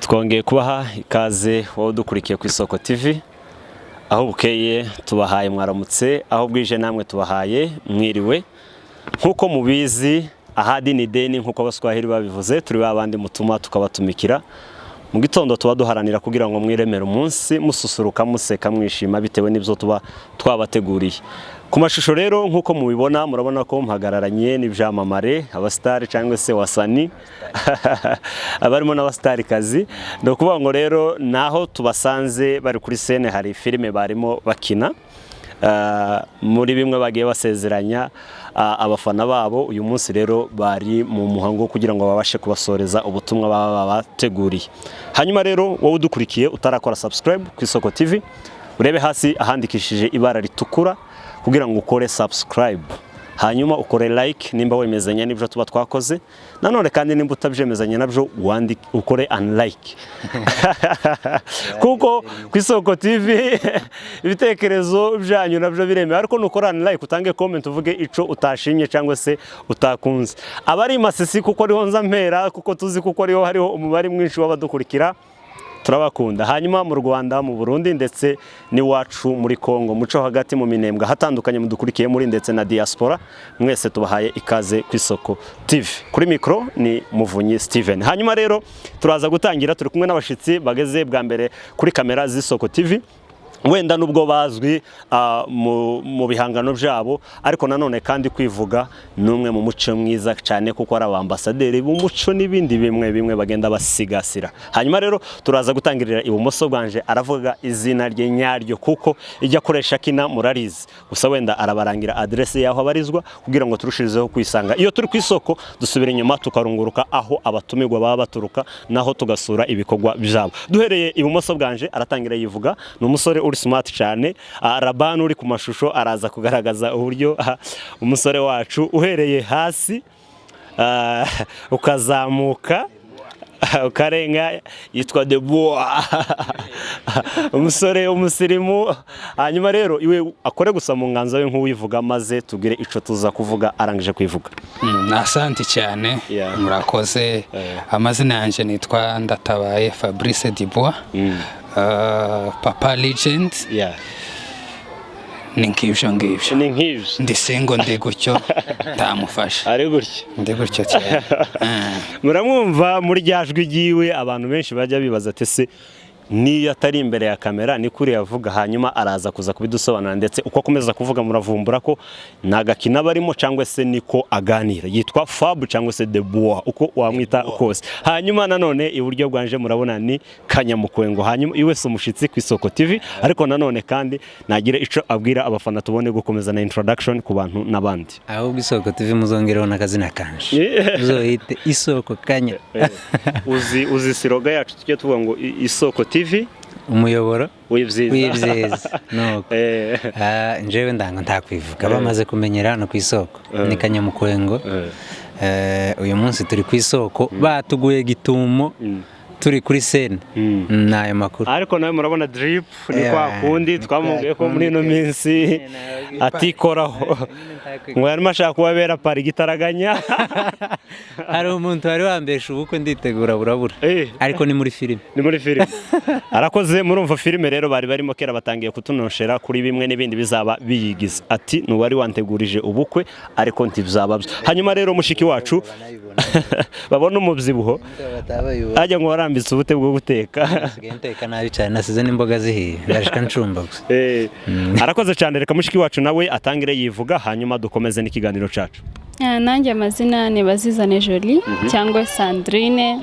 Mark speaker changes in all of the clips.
Speaker 1: Twongeye kubaha ikaze, wowe udukurikiye ku Isoko TV. Aho bukeye tubahaye mwaramutse, aho bwije namwe tubahaye mwiriwe. Nk'uko mubizi, ahadi ni deni, nk'uko Abaswahili babivuze. Turi ba bandi mutuma tukabatumikira. Mu gitondo tuba duharanira kugira ngo mwiremere umunsi, mususuruka, museka, mwishima, bitewe n'ibyo tuba twabateguriye ku mashusho. Rero nk'uko mubibona, murabona ko mpagararanye n'ibyamamare, abasitari cyangwa se wasani, abarimo n'abasitarikazi. Ni ukuvuga ngo rero naho tubasanze bari kuri scène, hari filime barimo bakina. Muri bimwe bagiye basezeranya abafana babo, uyu munsi rero bari mu muhango wo kugira ngo babashe kubasoreza ubutumwa baba babateguriye. Hanyuma rero wowe udukurikiye utarakora subscribe ku Isoko TV, urebe hasi ahandikishije ibara ritukura kugira ngo ukore subscribe, hanyuma ukore like nimba wemezanya n'ibyo tuba twakoze. Nanone kandi nimba utabyemezanya nabyo, wandike, ukore unlike, kuko ku Isoko TV ibitekerezo byanyu nabyo biremewe. Ariko nukora unlike, utange comment, uvuge ico utashimye cyangwa se utakunze. Abari Masisi, kuko ariho nza mpera, kuko tuzi kuko ariho hariho umubare mwinshi w'abadukurikira, turabakunda. Hanyuma mu Rwanda, mu Burundi, ndetse n'iwacu muri Kongo, muco hagati mu Minembwe, ahatandukanye mudukurikiye muri, ndetse na diaspora, mwese tubahaye ikaze ku Isoko TV. Kuri mikoro ni Muvunyi Steven. Hanyuma rero turaza gutangira, turi kumwe n'abashitsi bageze bwa mbere kuri kamera z'Isoko TV. Wenda nubwo bazwi mu bihangano byabo, ariko nanone kandi kwivuga ni umwe mu muco mwiza cyane, kuko ari abambasaderi b'umuco n'ibindi bimwe bimwe bagenda basigasira. Hanyuma rero turaza gutangirira ibumoso bwanje. Aravuga izina rye nyaryo, kuko ijya akoresha kina murarizi gusa. Wenda arabarangira adresse y'aho abarizwa kugira ngo turushirizeho kwisanga. Iyo turi ku isoko, dusubira inyuma tukarunguruka aho abatumirwa baba baturuka, naho tugasura ibikorwa byabo. Duhereye ibumoso bwanje, aratangira yivuga. Ni umusore uri smart cyane. Rabani uri ku mashusho araza kugaragaza uburyo umusore wacu, uhereye hasi ukazamuka ukarenga, yitwa Deboa, umusore w'umusirimu. Hanyuma rero iwe akore gusa mu nganzo we nk'uwivuga, maze tugire ico tuza kuvuga arangije kwivuga.
Speaker 2: Asante cyane. Murakoze. Amazina yanjye nitwa Ndatabaye Fabrice Dubois, Papa Legend. Ni nk'ibyo ngibyo.
Speaker 1: Ni nk'ibyo.
Speaker 2: Ndi single, ndi gutyo, ndamufasha.
Speaker 1: Ari gutya.
Speaker 2: Ndi gutyo cyane.
Speaker 1: Muramwumva muri rya jwi ryiwe. Abantu benshi bajya bibaza ati: "Se niyo atari imbere ya kamera ni kuriya avuga?" Hanyuma araza kuza kubidusobanura, ndetse uko akomeza kuvuga muravumbura ko ni agakina barimo cyangwa se niko aganira. Yitwa Fab cyangwa se Deboa, uko wamwita kose. Hanyuma nanone iburyo bwanje murabona ni Kanyamukwengo. Hanyuma iwe si umushitsi ku Isoko TV, ariko nanone kandi nagire ico abwira abafana, tubone gukomeza na introduction ku bantu n'abandi.
Speaker 3: Ahubwo Isoko TV muzongereho n'akazina kanje, muzoyite Isoko Kanya.
Speaker 1: Uzi slogan yacu? Tujye tuvuga ngo Isoko TV
Speaker 3: umuyoboro
Speaker 1: w'ibyiza.
Speaker 3: W'ibyiza, nuko. Njyewe ndanga ntakwivuga, bamaze kumenyera hano ku isoko ni Kanyamukwengo. Uyu munsi turi ku isoko, batuguye gitumo, turi kuri scène. Ni ayo makuru.
Speaker 1: Ariko nawe murabona drip ni kwa kundi
Speaker 3: ni
Speaker 1: twamubwiye ko
Speaker 3: kwa
Speaker 1: muri ino
Speaker 3: kundi.
Speaker 1: minsi atikoraho, ngo yarimo ashaka kubabera pari igitaraganya.
Speaker 3: Hari umuntu wari wambesha ubukwe, nditegura burabura. Ariko ni muri filime.
Speaker 1: Ni muri filime. Arakoze. Murumva filime rero bari barimo kera, batangiye kutunoshera kuri bimwe n'ibindi bizaba biyigize. Ati: "Nuwari wantegurije ubukwe, ariko ntibizaba byo." Hanyuma rero mushiki wacu babona umubyibuho, ajya ngo warambitse ubute bwo guteka.
Speaker 3: Nsigaye nteka nabi cyane, nasize n'imboga zihiye, ndashika ncumba gusa.
Speaker 1: Arakoze cyane. Reka mushiki wacu nawe atangire yivuga, hanyuma dukomeze n'ikiganiro cyacu.
Speaker 4: Nanjye amazina ni Bazizane Jolie cyangwa Sandrine,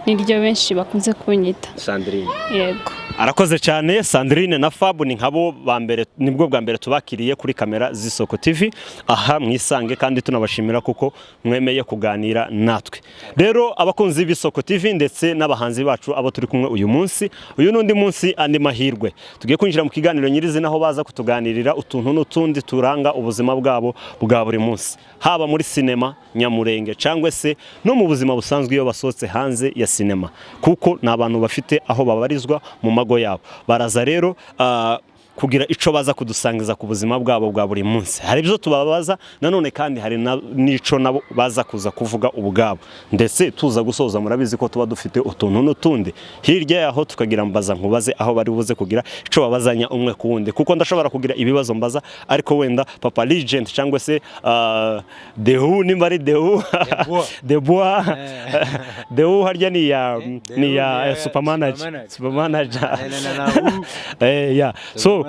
Speaker 4: niryo benshi bakunze kunyita.
Speaker 1: Sandrine.
Speaker 4: Yego.
Speaker 1: Arakoze cyane Sandrine. Na Fab ni nkabo ba mbere, nibwo bwa mbere tubakiriye kuri kamera z'Isoko TV aha mwisange, kandi tunabashimira kuko mwemeye kuganira natwe. Rero abakunzi b'Isoko TV ndetse n'abahanzi bacu abo turi kumwe uyu munsi, uyu n'undi munsi, andi mahirwe, tugiye kwinjira mu kiganiro nyirizina, aho baza kutuganirira utuntu n'utundi turanga ubuzima bwabo bwa buri munsi, haba muri sinema nyamurenge cyangwa se no mu buzima busanzwe iyo basohotse hanze ya sinema, kuko ni abantu bafite aho babarizwa mu mago yabo. Baraza rero Kugira ico baza kudusangiza ku buzima bwabo bwa buri munsi. Hari ibyo tubabaza nanone, kandi hari n'ico nabo baza kuza kuvuga ubwabo. Ndetse tuza gusoza, murabizi ko tuba dufite utuntu n'utundi hirya yaho, tukagira mbaza nkubaze, aho bari buze kugira ico babazanya umwe ku wundi, kuko ndashobora kugira ibibazo mbaza, ariko wenda Papa Legend cyangwa se Dehu, nimba ari Dehu, Debois, Dehu harya ni ya supermanager, supermanager. Yeah, so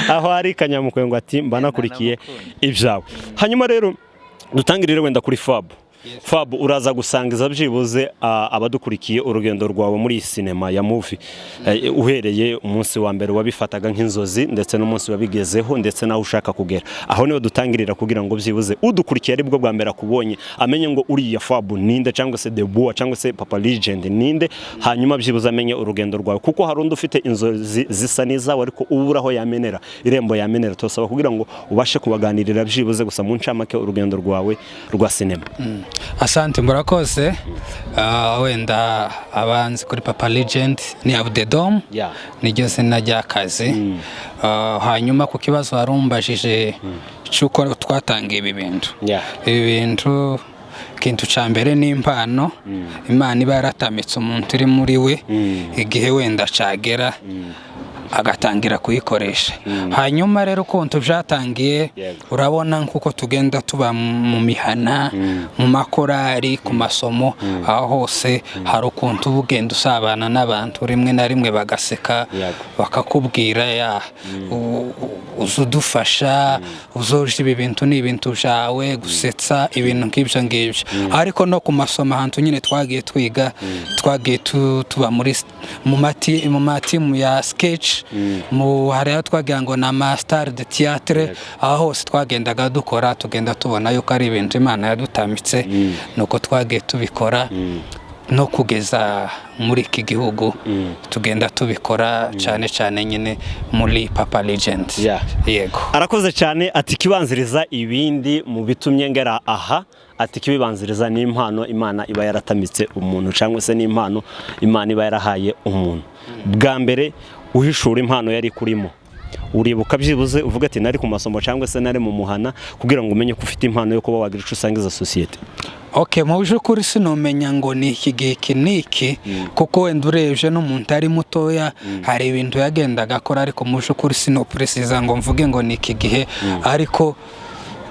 Speaker 1: aho ari Kanyamukwengo ati mba nakurikiye ibyawe. Hanyuma rero dutangirire wenda kuri Fab. Fab, uraza gusangiza byibuze abadukurikiye urugendo rwawe muri iyi sinema ya movie, uhereye umunsi wa mbere wabifataga nk'inzozi, ndetse n'umunsi wabigezeho, ndetse n'aho ushaka kugera. Aho niho dutangirira, kugira ngo byibuze udukurikiye aribwo bwa mbere akubonye amenye ngo uriya Fab ninde, cyangwa se Deboa, cyangwa se Papa Legend ninde. Hanyuma byibuze amenye urugendo rwawe, kuko hari undi ufite inzozi zisa n'izawe ariko ubura aho yamenera, irembo yamenera. Turasaba kugira ngo ubashe kubaganirira byibuze gusa mu ncamake urugendo rwawe rwa sinema.
Speaker 2: Asante, murakoze. Wenda abanzi kuri Papa Legend ni Abdedom, niryo zina ry'akazi. Hanyuma ku kibazo warumbajije cy'uko twatangiye ibi bintu, ibi bintu, ikintu cya mbere ni impano Imana iba yaratamitse umuntu uri muri we, igihe wenda cagera agatangira kuyikoresha. Hanyuma rero ukuntu byatangiye, urabona nk'uko tugenda tuba mu mihana, mu makorari, ku masomo, aho hose hari ukuntu uba ugenda usabana n'abantu, rimwe na rimwe bagaseka, bakakubwira ya uza udufasha, uzoje ibi bintu ni ibintu byawe gusetsa, ibintu nk'ibyo ngibyo. Ariko no ku masomo, ahantu nyine twagiye twiga, twagiye tuba muri mu matimu ya sketch, mu hari aho twagira ngo ni ama star de théâtre. Aho hose twagendaga dukora, tugenda tubona yuko ari ibintu Imana yadutamitse, nuko twagiye tubikora no kugeza muri iki gihugu, tugenda tubikora cyane cyane nyine muri Papa Legend. Yego.
Speaker 1: Arakoze cyane. Ati ikibanziriza ibindi mu bitumye ngera aha, ati ikibibanziriza ni impano Imana iba yaratamitse umuntu, cyangwa se n'impano Imana iba yarahaye umuntu. Bwa mbere uhishura impano yari kurimo, uribuka byibuze uvuga ati nari ku masomo cyangwa se nari mu muhana, kugira ngo umenye ko ufite impano yo kuba wagira icyo usangiza sosiyete?
Speaker 2: Ok, mu by'ukuri sinumenya ngo ni iki gihe iki n'iki, kuko wenda urebye n'umuntu ari mutoya hari ibintu yagendaga akora, ariko mu by'ukuri sinopuresiza ngo mvuge ngo ni iki gihe, ariko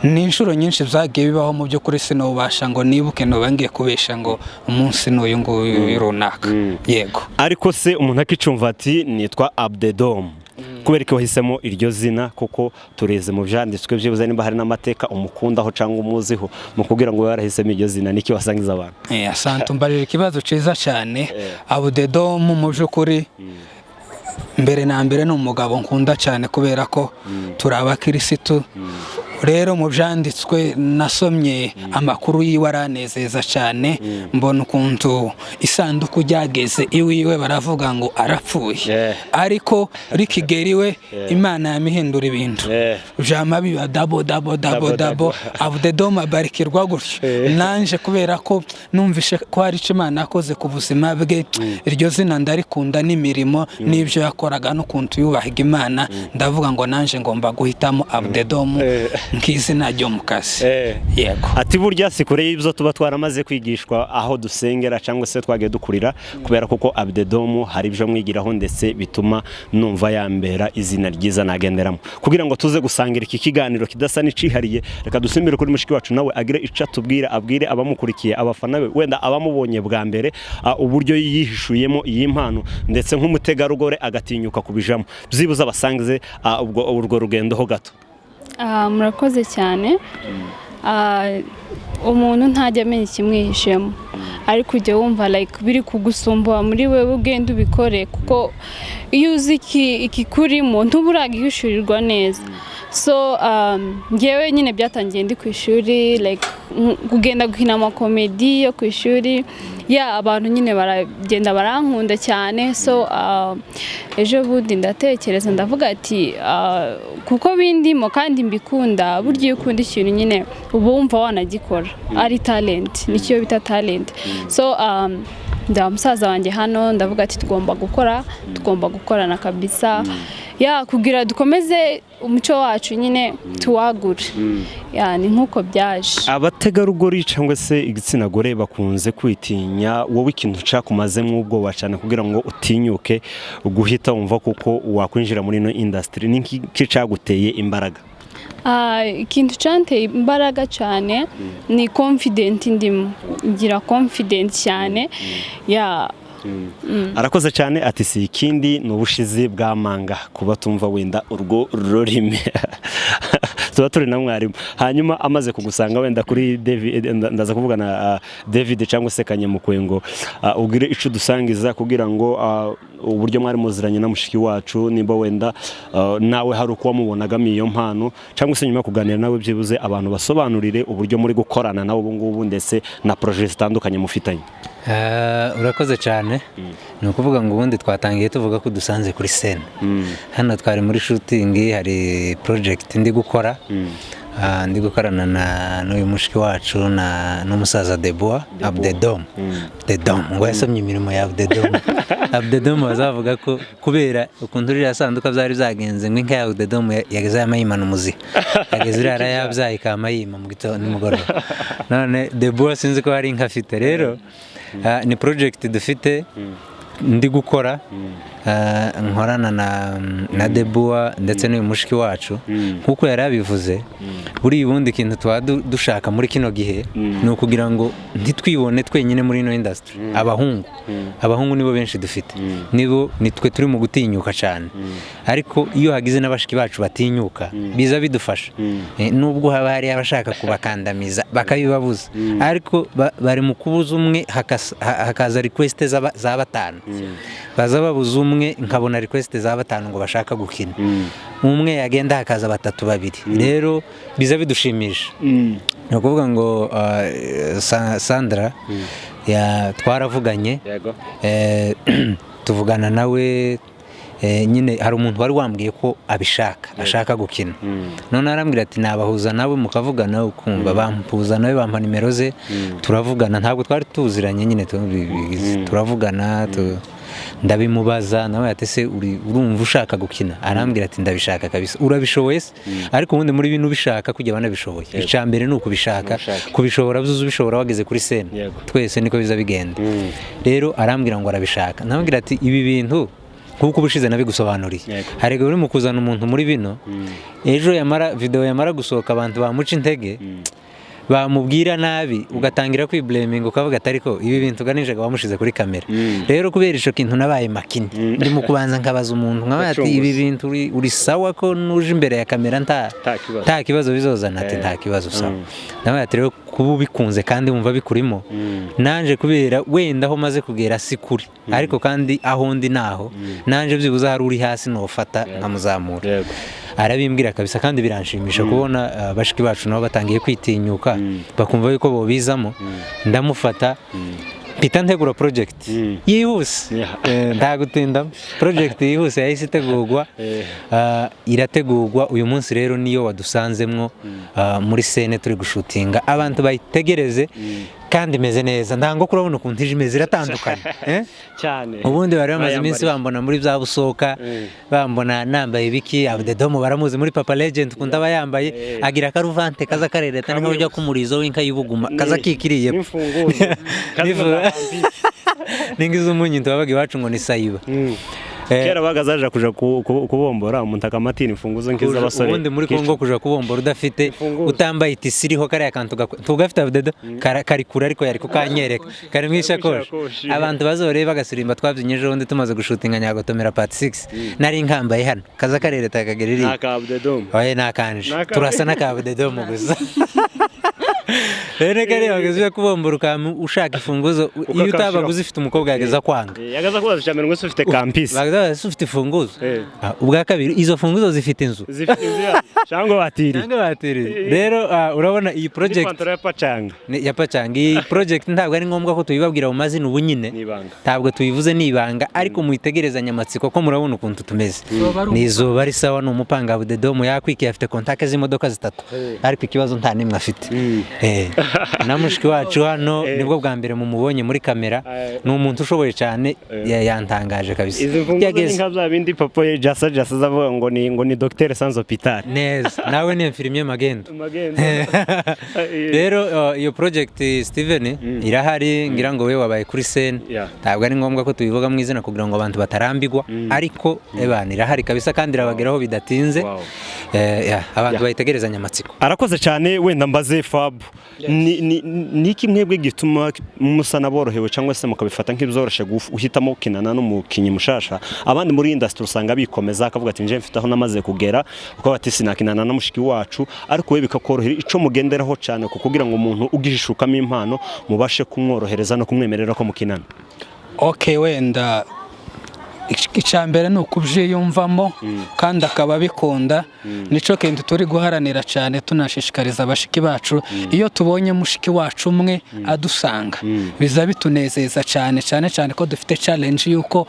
Speaker 2: ni inshuro nyinshi byagiye bibaho. Mu by'ukuri sinubasha ngo nibuke, nuba ngiye kubesha ngo umunsi n'uyu nguyu runaka. Yego.
Speaker 1: Ariko se umuntu akicumva ati nitwa Abdedom, kubera ko wahisemo iryo zina? Kuko tureze mu byanditswe, byibuze nimba hari n'amateka umukundaho cyangwa umuziho mu kugira ngo ube warahisemo iryo zina, niki wasangiza abantu?
Speaker 2: Asante, umbarira ikibazo cyiza cyane. Abudedomu mu by'ukuri mbere na mbere ni umugabo nkunda cyane, kubera ko turi abakirisitu. Rero mu byanditswe nasomye amakuru yiwe aranezeza cyane, mbona ukuntu isanduku ryageze iwiwe baravuga ngo arapfuye, ariko rikigera iwe Imana yamihindura ibintu, byama biba double double double double. Abudedoma abarikirwa gutyo. Nanje kubera ko numvishe ko hari icyo Imana yakoze ku buzima bwe, iryo zina ndarikunda, n'imirimo n'ibyo yakoraga n'ukuntu yubahaga Imana, ndavuga ngo nanje ngomba guhitamo Abudedomu nk'izina ryo mu kazi. Yego.
Speaker 1: Ati burya si kure y'ibyo tuba twaramaze kwigishwa aho dusengera cyangwa se twagiye dukurira, kubera kuko Abudedomu hari ibyo mwigiraho, ndetse bituma numva yambera izina ryiza nagenderamo. Kugira ngo tuze gusangira iki kiganiro kidasa n'icihariye, reka dusimbire kuri mushiki wacu, nawe agire icyo atubwira, abwire abamukurikiye, abafana be, wenda abamubonye bwa mbere, uburyo yihishuyemo iyi mpano, ndetse nk'umutegarugori agatinyuka kubijamo. Byibuze abasangize ubwo urwo rugendo ho gato.
Speaker 4: Murakoze cyane. Umuntu ntajya amenya ikimwihishemo, ariko ujya wumva like biri kugusumba muri wewe, ugenda ubikore, kuko iyo uzi ikikurimo ntuba uragihishurirwa neza. So ngewe nyine byatangiye ndi ku ishuri, like kugenda gukina amakomedi yo ku ishuri ya abantu nyine baragenda barankunda cyane. So ejo bundi ndatekereza, ndavuga ati kuko bindimo kandi mbikunda, burya iyo ukunda ikintu nyine uba wumva wanagikora, ari talent, nicyo bita talent. So ndaba musaza wanjye hano, ndavuga ati tugomba gukora, tugomba gukorana kabisa ya kugira dukomeze umuco wacu nyine tuwagure. Ya, ni nk'uko byaje.
Speaker 1: Abategarugori cyangwa se igitsina gore bakunze kwitinya. Wowe ikintu cyakumazemo ubwoba cyane kugira ngo utinyuke guhita wumva kuko wakwinjira muri ino industry, ni iki cyaguteye imbaraga?
Speaker 4: Ikintu cyanteye imbaraga cyane ni confident ndimo, ngira confident cyane ya.
Speaker 1: Arakoze cyane. Ati si ikindi, ni ubushizi bw'amanga, kuba tumva wenda urwo rurimi tuba turi na mwarimu. Hanyuma amaze kugusanga wenda kuri David, ndaza kuvugana David cyangwa se Kanyamukwengo, ubwire ico dusangiza kugira ngo uburyo mwari muziranye na mushiki wacu, nimba wenda nawe hari uko wamubonagamo iyo mpano, cyangwa se nyuma yo kuganira nawe byibuze abantu basobanurire uburyo muri gukorana nawe ubu ngubu, ndetse na projet zitandukanye mufitanye.
Speaker 3: Urakoze cyane. Ni ukuvuga ngo ubundi twatangiye tuvuga ko dusanze kuri scene hano, twari muri shooting, hari project ndi gukora, ndi gukorana na n'uyu mushiki wacu na n'umusaza Deboa Abdedom. Abdedom ngo yasomye imirimo ya Abdedom. Abdedom bazavuga ko kubera ukuntu ririya sanduka byari byagenze, ngo inka ya Abdedom yageze yamayimana umuziha, yageze iriya yarayabyaye ikamayima mu gitondo nimugoroba. None Deboa sinzi ko hari inka afite. Rero ni project dufite ndi gukora, nkorana na Deboa ndetse n'uyu mushiki wacu nk'uko yari abivuze. Buriya ubundi ikintu tuba dushaka muri kino gihe ni ukugira ngo ntitwibone twenyine muri ino industry. Abahungu nibo benshi dufite, nibo nitwe turi mu gutinyuka cyane, ariko iyo hagize n'abashiki bacu batinyuka biza bidufasha. Nubwo haba hari abashaka kubakandamiza bakabibabuza, ariko bari mu kubuza umwe hakaza request za batanu. Baza babuza umwe nkabona request za batanu ngo bashaka gukina, umwe yagenda hakaza batatu, babiri. Rero biza bidushimisha. Ni ukuvuga ngo Sandra twaravuganye, tuvugana nawe, nyine hari umuntu wari wambwiye ko abishaka, ashaka gukina. None arambwira ati nabahuza nawe mukavugana ukumva. Bampuza nawe, bampa nimero ze, turavugana. Ntabwo twari tuziranye nyine, turavugana, ndabimubaza nawe ati se urumva ushaka gukina? Arambwira ati ndabishaka kabisa. Urabishoboye se? Ariko ubundi muri bino ubishaka kujya banabishoboye, icya mbere ni ukubishaka, kubishobora byuzuye ubishobora wageze kuri scene. Twese niko biza bigenda. Rero arambwira ngo arabishaka, ndamubwira ati ibi bintu nk'uko ubushize nabigusobanuriye, hari igihe uri mu kuzana umuntu muri bino, ejo yamara video yamara gusohoka abantu bamuca intege, bamubwira nabi, ugatangira kwiblaminga, ukavuga ati ariko ibi bintu uganije wamushize kuri kamera. Rero kubera ico kintu nabaye makini, ndi mu kubanza nkabaza umuntu, nkabaza ati ibi bintu uri sawa ko nuje imbere ya kamera nta
Speaker 1: kibazo.
Speaker 3: Nta kibazo bizozana? Ati nta kibazo, sawa. Nawe ati rero kuba ubikunze kandi wumva bikurimo, nanje kubera wenda aho maze kugera si kuri, ariko kandi aho ndi naho nanje byibuze hari uri hasi nofata nkamuzamura. Arabimbwira kabisa kandi biranshimisha kubona bashiki bacu nabo batangiye kwitinyuka, bakumva yuko bobizamo. Ndamufata mpita ntegura project yihuse. Nta gutindamo, project yihuse yahise itegurwa. Irategurwa uyu munsi. Rero niyo wadusanzemwo muri scene turi gushutinga, abantu bayitegereze kandi imeze neza. Ntango kurabona ukuntu ije imeze, iratandukanye, eh?
Speaker 1: Cyane.
Speaker 3: Ubundi bari bamaze iminsi
Speaker 1: Bayambariye.
Speaker 3: bambona muri bya busoka, bambona nambaye ibiki. Abdedomo baramuzi muri Papa Legend ukunda aba yambaye, agira akaruvante kaza karereta n'uburyo k'umurizo w'inka y'ibuguma kaza kikiriye
Speaker 1: n'imfunguzo.
Speaker 3: N'ingizo umunyintu wabaga iwacu ngo ni sayiba.
Speaker 1: Kera bagazaja kuja kubombora umuntu akamatira imfunguzo nk'iz'abasore.
Speaker 3: Ubundi muri Kongo kuja kubombora udafite
Speaker 1: Imfunguzo.
Speaker 3: utambaye itisi iriho kariya kantu tugafite Abdedo kari kure, ariko yari kukanyereka kari mu ishakoshi.
Speaker 1: Ishakoshi.
Speaker 3: Abantu bazoreba bagasirimba twabyinnye ejo bundi tumaze gushutinga Nyagotomera part 6, nari nkambaye hano kaza karereta kagera iriya.
Speaker 1: Nta ka Abdedom.
Speaker 3: Oya, nakanje.
Speaker 1: Nakanje.
Speaker 3: Turasa n'akabudedomo gusa. Rero kariya bageze kubombora ukama ushaka imfunguzo, iyo utabaga uzifite umukobwa yageza kwanga.
Speaker 1: Yagaza kubaza icya mbere ngo ese ufite campus?
Speaker 3: Bageza ese ufite imfunguzo?
Speaker 1: Eh.
Speaker 3: Ubwa kabiri, izo funguzo zifite inzu?
Speaker 1: Zifite inzu yazo cyangwa batiri?
Speaker 3: Cyangwa batiri. Rero urabona iyi project
Speaker 1: Ipantaro ya pacanga.
Speaker 3: Ya pacanga. Iyi project ntabwo ari ngombwa ko tuyibabwira mu mazina ubu nyine.
Speaker 1: Ni ibanga.
Speaker 3: Ntabwo tuyivuze, ni ibanga, ariko muyitegerezanye amatsiko ko murabona ukuntu tumeze. Ni izuba ari sawa, ni umupanga budedomu yakwikiye, afite contact z'imodoka zitatu, ariko ikibazo nta n'imwe afite. Na mushiki wacu hano nibwo bwa mbere mumubonye muri kamera. Ni umuntu ushoboye cyane, yantangaje kabisa.
Speaker 1: Izi mfunguzo ni
Speaker 3: Yageze
Speaker 1: nka bya bindi papa ye jasa jasa avuga ngo ni docteur sans hôpital.
Speaker 3: Neza, nawe ni infirmier magendo.
Speaker 1: Magendo.
Speaker 3: Rero iyo project, Steven, irahari. Ngira ngo we wabaye kuri scene. Ntabwo ari ngombwa ko tubivuga mu izina kugira ngo abantu batarambigwa, ariko ebana irahari kabisa kandi irabageraho bidatinze. Yeah, abantu bayitegerezanya amatsiko.
Speaker 1: Arakoze cyane. Wenda mbaze Fab, ni iki mwebwe gituma musa n'aborohewe cyangwa se mukabifata nk'ibyoroshye guhitamo gukinana n'umukinnyi mushasha? Abandi muri industry usanga bikomeza, akavuga ati nje mfite aho namaze kugera, uko bati sinakinana na mushiki wacu, ariko we bikakorohera. Ico mugenderaho cyane ku kugira ngo umuntu ugishishukamo impano mubashe kumworohereza no kumwemerera ko mukinana?
Speaker 2: Ok, wenda icya mbere ni ukubyiyumvamo kandi akaba abikunda. Nicyo kintu turi guharanira cyane, tunashishikariza bashiki bacu. Iyo tubonye mushiki wacu umwe adusanga, biza bitunezeza cyane cyane cyane ko dufite challenge y'uko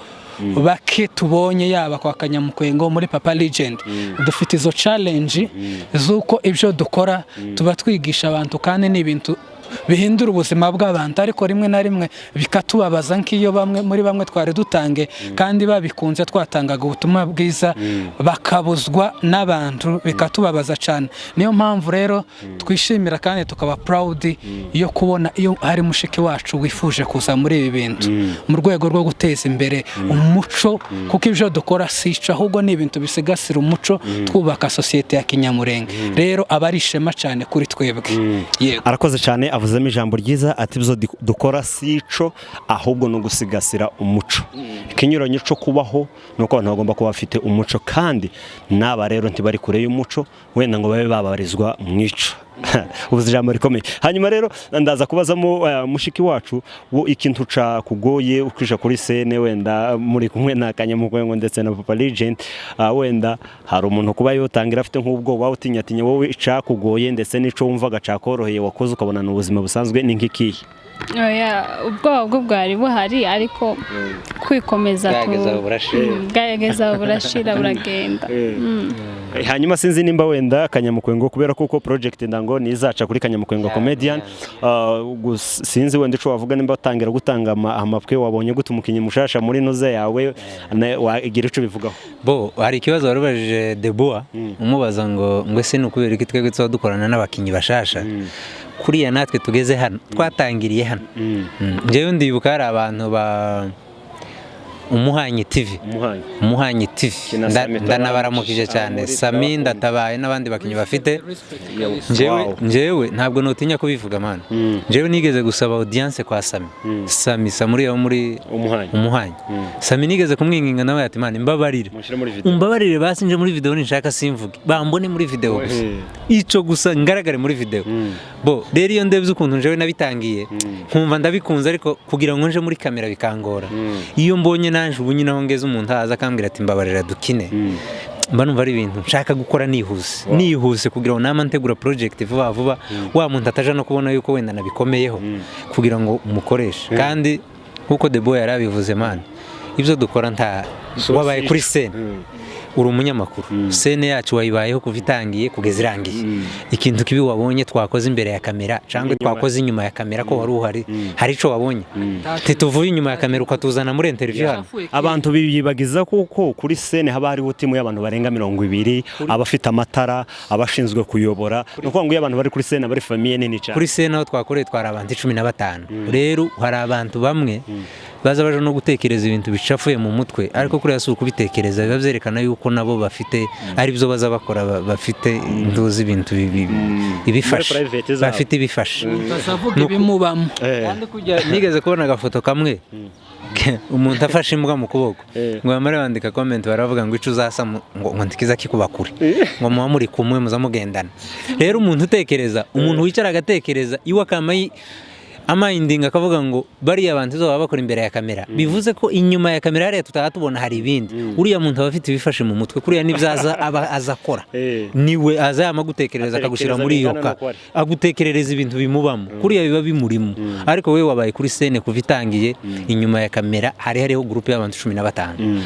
Speaker 2: bake tubonye, yaba kwa Kanyamukwengo, muri Papa Legend, dufite izo challenge z'uko ibyo dukora tuba twigisha abantu kandi ni ibintu bihindura ubuzima bw'abantu, ariko rimwe na rimwe bikatubabaza nk'iyo bamwe muri bamwe twari dutange kandi babikunze, twatangaga ubutumwa bwiza, bakabuzwa n'abantu, bikatubabaza cyane. Niyo mpamvu rero twishimira kandi tukaba proud yo kubona iyo hari mushiki wacu wifuje kuza muri ibi bintu mu rwego rwo guteza imbere umuco, kuko ibyo dukora si ico, ahubwo ni ibintu bisigasira umuco, twubaka sosiyete ya kinyamurenge. Rero aba ari ishema cyane kuri twebwe, yego.
Speaker 1: Arakoze cyane, avuzemo ijambo ryiza ati ibyo dukora si ico, ahubwo ni ugusigasira umuco. Ikinyuranyo cyo kubaho ni uko abantu bagomba kuba bafite umuco, kandi n'aba rero ntibari kure y'umuco wenda ngo babe babarizwa mu ico. Ubuze ijambo rikomeye. Hanyuma rero ndaza kubazamo mushiki wacu wo ikintu cakugoye ukisha kuri scene, wenda muri kumwe na Kanyamukwengo ndetse na Papa Legend. Wenda hari umuntu kuba yotangira afite nk'ubwoba, utinyatinya. Wowe icakugoye ndetse n'ico wumvaga cakoroheye wakoze ukabona ni ubuzima busanzwe ni nk'ikihe?
Speaker 4: Oya, ubwoba bwo bwari buhari, ariko kwikomeza
Speaker 3: Bwageze aho burashira.
Speaker 4: Bwageze aho burashira, buragenda.
Speaker 1: Hanyuma sinzi nimba wenda Kanyamukwengo, kubera kuko project ndango nizaca kuri Kanyamukwengo comedian, sinzi wenda ico wavuga nimba watangira gutanga amapwe, wabonye gute umukinyi mushasha muri noze yawe, wagira ico bivugaho?
Speaker 3: Bo hari ikibazo wari ubajije Deboa, umubaza ngo ese ni ukubera iki twebwe tuba dukorana n'abakinnyi bashasha kuriya, natwe tugeze hano twatangiriye hano. Njyewe ndibuka hari abantu ba Umuhanyi TV.
Speaker 1: Umuhanyi.
Speaker 3: Umuhanyi TV.
Speaker 1: Kina Sami.
Speaker 3: Ndanabaramukije cyane.
Speaker 1: Muri
Speaker 3: Sami
Speaker 1: turabakunda.
Speaker 3: ndatabaye n'abandi bakinnyi bafite. Njyewe njyewe ntabwo notinya kubivuga, man. Njyewe nigeze gusaba audience kwa Sami. Sami Samuri wo muri
Speaker 1: Umuhanyi.
Speaker 3: Umuhanyi. Sami nigeze kumwinginga nawe ati: "Man, mbabarire."
Speaker 1: Mushyire muri video.
Speaker 3: Umbabarire basi nje muri video, ninshaka simvuge. Bambone muri video gusa. Ico gusa ngaragare muri video. Bo rero iyo ndebye ukuntu njyewe nabitangiye, nkumva ndabikunze, ariko kugira ngo nje muri kamera bikangora. Iyo mbonye nanje ubu nyine aho ngeze, umuntu aza akambwira ati: "Mbabarira dukine," mba numva ari ibintu nshaka gukora nihuse nihuse, kugira ngo nama ntegura project vuba vuba, wa muntu ataja no kubona yuko wenda nabikomeyeho kugira ngo umukoreshe. Kandi nkuko The Boy yarabivuze, man, ibyo dukora nta wabaye kuri scene, uri umunyamakuru, scene yacu wayibayeho kuva itangiye kugeza irangiye. Ikintu kibi wabonye twakoze imbere ya kamera cyangwa twakoze inyuma ya kamera, ko wari uhari, hari ico wabonye? Ntituvuye inyuma ya kamera ukatuzana muri interview hano.
Speaker 1: Abantu biyibagiza kuko kuri scene haba hariho team y'abantu barenga 20, abafite amatara, abashinzwe kuyobora. Ni ukuvuga ngo iyo abantu bari kuri scene bari famille nini cyane.
Speaker 3: Kuri scene aho twakoreye twari abantu 15. Rero hari abantu bamwe baza baje no gutekereza ibintu bicafuye mu mutwe, ariko kuriya si ukubitekereza, biba byerekana yuko nabo bafite ari byo baza bakora, bafite intuzi ibintu ibifashe.
Speaker 1: Muri private zabo.
Speaker 3: Bafite ibifashe.
Speaker 2: Bazavuga ibimubamo.
Speaker 3: Kandi kujya nigeze kubona agafoto kamwe. Umuntu afashe imbwa mu kuboko,
Speaker 1: Eh.
Speaker 3: ngo bamare bandika comment, baravuga ngo ico uzasa ngo ntikiza kikuba kure, ngo muba muri kumwe, muza mugendana. Rero umuntu utekereza, umuntu wicara agatekereza iwe, akama amayindinga, akavuga ngo bariya bantu baba bakora imbere ya kamera, bivuze ko inyuma ya kamera hariya tutaba tubona hari ibindi. Uriya muntu aba afite ibifashe mu mutwe, kuriya n'ibyaza aba aza akora, niwe aza yamagutekerereza, akagushyira
Speaker 1: Atekereza
Speaker 3: muri iyo
Speaker 1: bingana
Speaker 3: ka
Speaker 1: n'uko ari.
Speaker 3: Agutekerereza ibintu bimubamo, kuriya biba bimurimo. Ariko wowe wabaye kuri scène kuva itangiye, inyuma ya kamera hari hariho groupe y'abantu 15.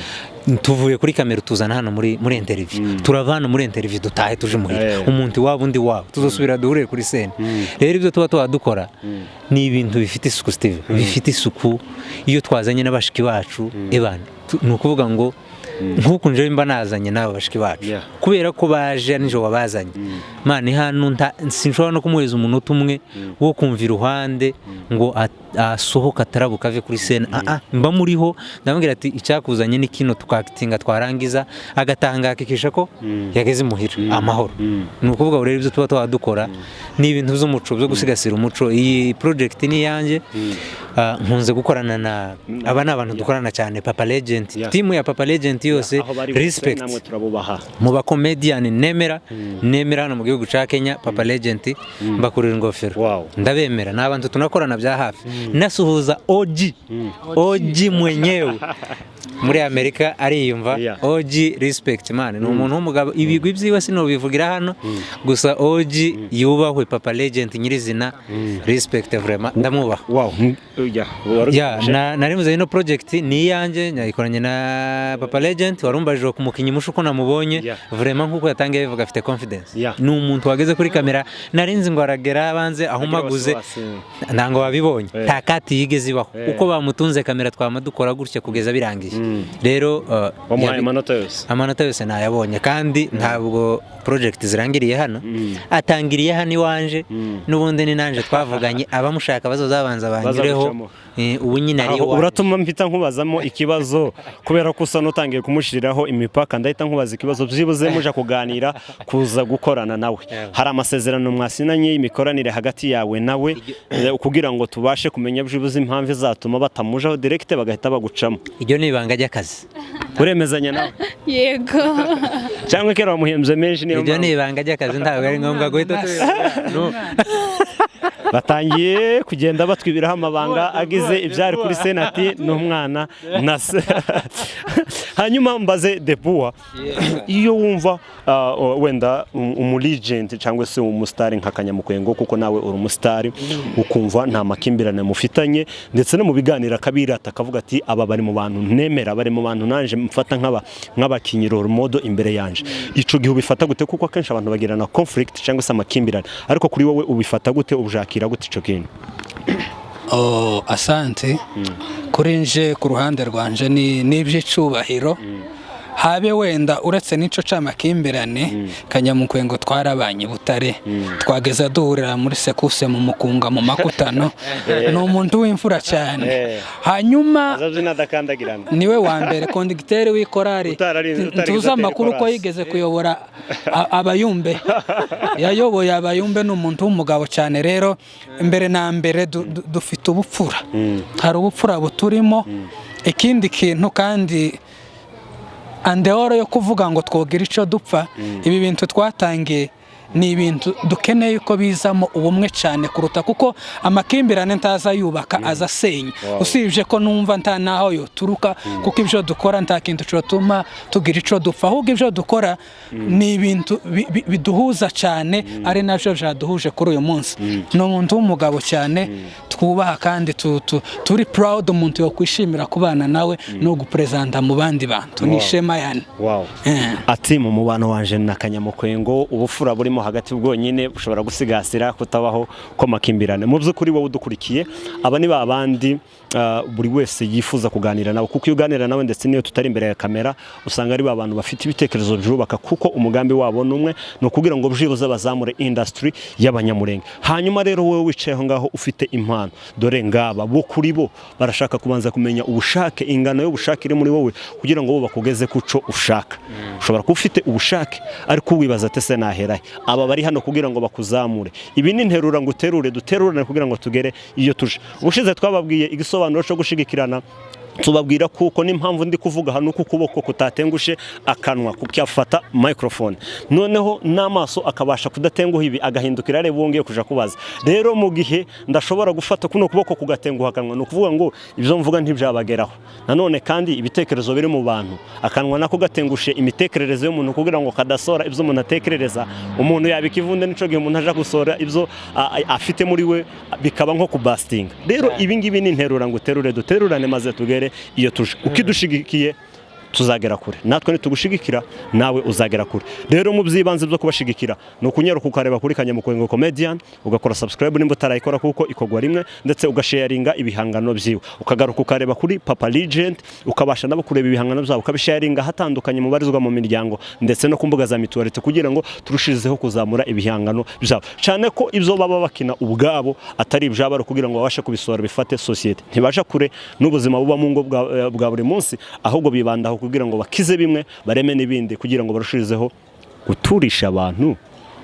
Speaker 3: Tuvuye kuri kamera, tuzana hano muri interview, turava hano muri interview, dutahe tuje muhira. Umuntu iwabo, undi iwabo, tuzosubira duhurire kuri scène. Rero ibyo tuba tuba dukora ni ibintu bifite isuku, Steve, bifite isuku. Iyo twazanye n'abashiki bacu ebana, ni ukuvuga ngo nk'uku njewe mba nazanye n'aba bashiki bacu, kubera ko baje nijoro wabazanye mani hano, sinshobora no kumuhereza umunota umwe wo kumva iruhande ngo asohoke, atarabuka, ave kuri scène. Mba muriho, ndamubwira ati icyakuzanye ni kino, tukakitinga, twarangiza agatanga, akikisha ko yageze imuhira amahoro. Ni ukuvuga ngo rero ibyo tuba twadukora ni ibintu by'umuco, byo gusigasira umuco. Iyi project ni iyanjye. Nkunze gukorana na aba, ni abantu dukorana cyane, Papa Legend, team ya Papa Legend yose.
Speaker 1: Aho bari hose,
Speaker 3: Respect.
Speaker 1: Namwe turabubaha.
Speaker 3: Mu bakomediyani nemera hano mu gihugu cya Kenya, Papa Legend mbakurira ingofero. Ndabemera, ni abantu tunakorana bya hafi. Nasuhuza OG, OG mwenyewe muri Amerika ariyumva. OG, respect man, ni umuntu w'umugabo, ibigwi byiwe sinobivugira hano gusa. OG yubahwe, Papa Legend nyirizina, respect, vraiment ndamwubaha.
Speaker 1: Wow. Yeah. Wari-
Speaker 3: Ya, nari muze ino project ni iyanjye, nayikoranye na Papa Legend. Warumbajije ku mukinnyi musha uko namubonye. Vraiment, nkuko yatangiye bivuga, afite confidence. Ni umuntu wageze kuri kamera, narinzi ngo aragera abanze ahumaguze.
Speaker 1: Wasiwasi.
Speaker 3: Ntango wabibonye, nta cut yigeze ibaho. Uko bamutunze kamera, twama dukora gutya kugeza birangiye. Rero
Speaker 1: Wamuhaye amanota yose.
Speaker 3: Amanota yose nayabonye, kandi ntabwo project zirangiriye hano. Atangiriye hano iwanje, n'ubundi ni nanje twavuganye, abamushaka bazozabanza banyureho.
Speaker 1: Bazagucamo.
Speaker 3: Ubu nyine ari
Speaker 1: Aho
Speaker 3: iwanje.
Speaker 1: uratuma mpita nkubazamo ikibazo, kubera ko usa n'utangiye kumushyiriraho imipaka. Ndahita nkubaza ikibazo: byibuze muja kuganira kuza gukorana nawe, hari amasezerano mwasinanye y'imikoranire hagati yawe nawe, kugira ngo tubashe kumenya byibuze impamvu izatuma batamujaho direct, bagahita bagucamo?
Speaker 3: Iryo ni ibanga ry'akazi.
Speaker 1: Uremezanya nawe?
Speaker 4: Yego.
Speaker 1: Cyangwa kera wamuhembye menshi, niyo
Speaker 3: Iryo ni
Speaker 1: mpamvu?
Speaker 3: ibanga ry'akazi, ntabwo ari ngombwa guhita tubivuga. No.
Speaker 1: Batangiye kugenda batwibiraho amabanga agize ibyari kuri senati n'umwana na se. Hanyuma mbaze Depuwa, iyo wumva wenda umu legend cyangwa se umusitari nka Kanyamukwengo, kuko nawe uri umusitari, ukumva nta makimbirane mufitanye, ndetse no mu biganiro akabirata, akavuga ati aba bari mu bantu nemera, bari mu bantu nanje mfata nk'abakinnyi role model imbere yanje, ico gihe ubifata gute? Kuko akenshi abantu bagirana conflict cyangwa se amakimbirane, ariko kuri wowe ubifata gute, ubujakira gute ico kintu?
Speaker 2: Oh, asante. Kuri nje, ku ruhande rwanje, ni iby'icubahiro, habe wenda uretse n'ico c'amakimbirane. Kanyamukwengo twarabanye i Butare, twageza duhurira muri sekuse, mu mukunga, mu makutano. Ni umuntu w'imfura cyane. Hanyuma
Speaker 1: azabyina adakandagirana.
Speaker 2: Niwe wa mbere conducteur w'ikorari.
Speaker 1: Utarigeze
Speaker 2: Tuzi
Speaker 1: atera
Speaker 2: amakuru ko
Speaker 1: ikorasi.
Speaker 2: yigeze kuyobora abayumbe, yayoboye abayumbe. Ni umuntu w'umugabo cyane. Rero mbere na mbere dufite ubupfura, hari ubupfura buturimo. Ikindi kintu kandi, andehoro yo kuvuga ngo twogira icyo dupfa, ibi bintu twatangiye ni ibintu dukeneye ko bizamo ubumwe cyane kuruta, kuko amakimbirane ntaza yubaka, aza asenya. Usibye ko numva nta naho yoturuka, kuko ibyo dukora nta kintu cyotuma tugira icyo dupfa, ahubwo ibyo dukora ni ibintu biduhuza cyane, ari nabyo byaduhuje kuri uyu munsi. Ni umuntu w'umugabo cyane twubaha, kandi turi proud. Umuntu yokwishimira kubana nawe no guperezanta mu bandi bantu ni ishema yani.
Speaker 1: Ati mu mubano wanje na Kanyamukwengo, ubufura burimo hagati bwonyine bushobora gusigasira kutabaho kw'amakimbirane. Mu by'ukuri, wowe udukurikiye, aba ni ba bandi buri wese yifuza kuganira nawe, kuko iyo uganira nawe, ndetse n'iyo tutari imbere ya kamera, usanga ari ba bantu bafite ibitekerezo byubaka, kuko umugambi wabo ni umwe, ni ukugira ngo byibuze bazamure industry y'Abanyamurenge. Hanyuma rero wowe wicaye aho ngaho ufite impano, dore ngaba bo, kuri bo barashaka kubanza kumenya ubushake, ingano y'ubushake iri muri wowe, kugira ngo bo bakugeze ku cyo ushaka. Ushobora kuba ufite ubushake ariko wibaza ati ese naherahe? Aba bari hano kugira ngo bakuzamure. Ibi ni nterura ngo uterure, duterurane kugira ngo tugere iyo tuje. Ubushize twababwiye igisobanuro cyo gushigikirana. Tubabwira kuko n'impamvu ndi kuvuga hano uko ukuboko kutatengushe akanwa kukafata microphone, noneho n'amaso akabasha kudatenguha ibi, agahindukira areba uwo ngiye kuja kubaza. Rero mu gihe ndashobora gufata kuno kuboko kugatenguha akanwa, ni ukuvuga ngo ibyo mvuga ntibyabageraho. Nanone kandi ibitekerezo biri mu bantu, akanwa nako gatengushe imitekerereze y'umuntu kugira ngo kadasora ibyo umuntu atekerereza, umuntu yabika ivunde. Nico gihe umuntu aja gusora ibyo afite muri we, bikaba nko kubastinga. Rero ibi ngibi ni interura ngo uterure, duterurane maze tugere iyo tuje. Ukidushigikiye tuzagera kure, natwe nitugushigikira nawe uzagera kure. Rero mu by'ibanze byo kubashigikira ni ukunyaruka ukareba kuri Kanyamukwengo Comedian, ugakora subscribe nimba utarayikora kuko ikorwa rimwe, ndetse ugasharinga ibihangano byiwe, ukagaruka ukareba kuri Papa Legend, ukabasha nabo kureba ibihangano byabo, ukabisharinga ahatandukanye mubarizwa mu miryango ndetse no ku mbuga za mutualite, kugira ngo turushizeho kuzamura ibihangano byabo, cyane ko ibyo baba bakina ubwabo atari ibyabo, ari kugira ngo babashe kubisohora bifate sosiyete. Ntibasha kure n'ubuzima buba mu ngo bwa buri munsi, ahubwo bibandaho kugira ngo bakize bimwe, bareme n'ibindi, kugira ngo barushirizeho guturisha abantu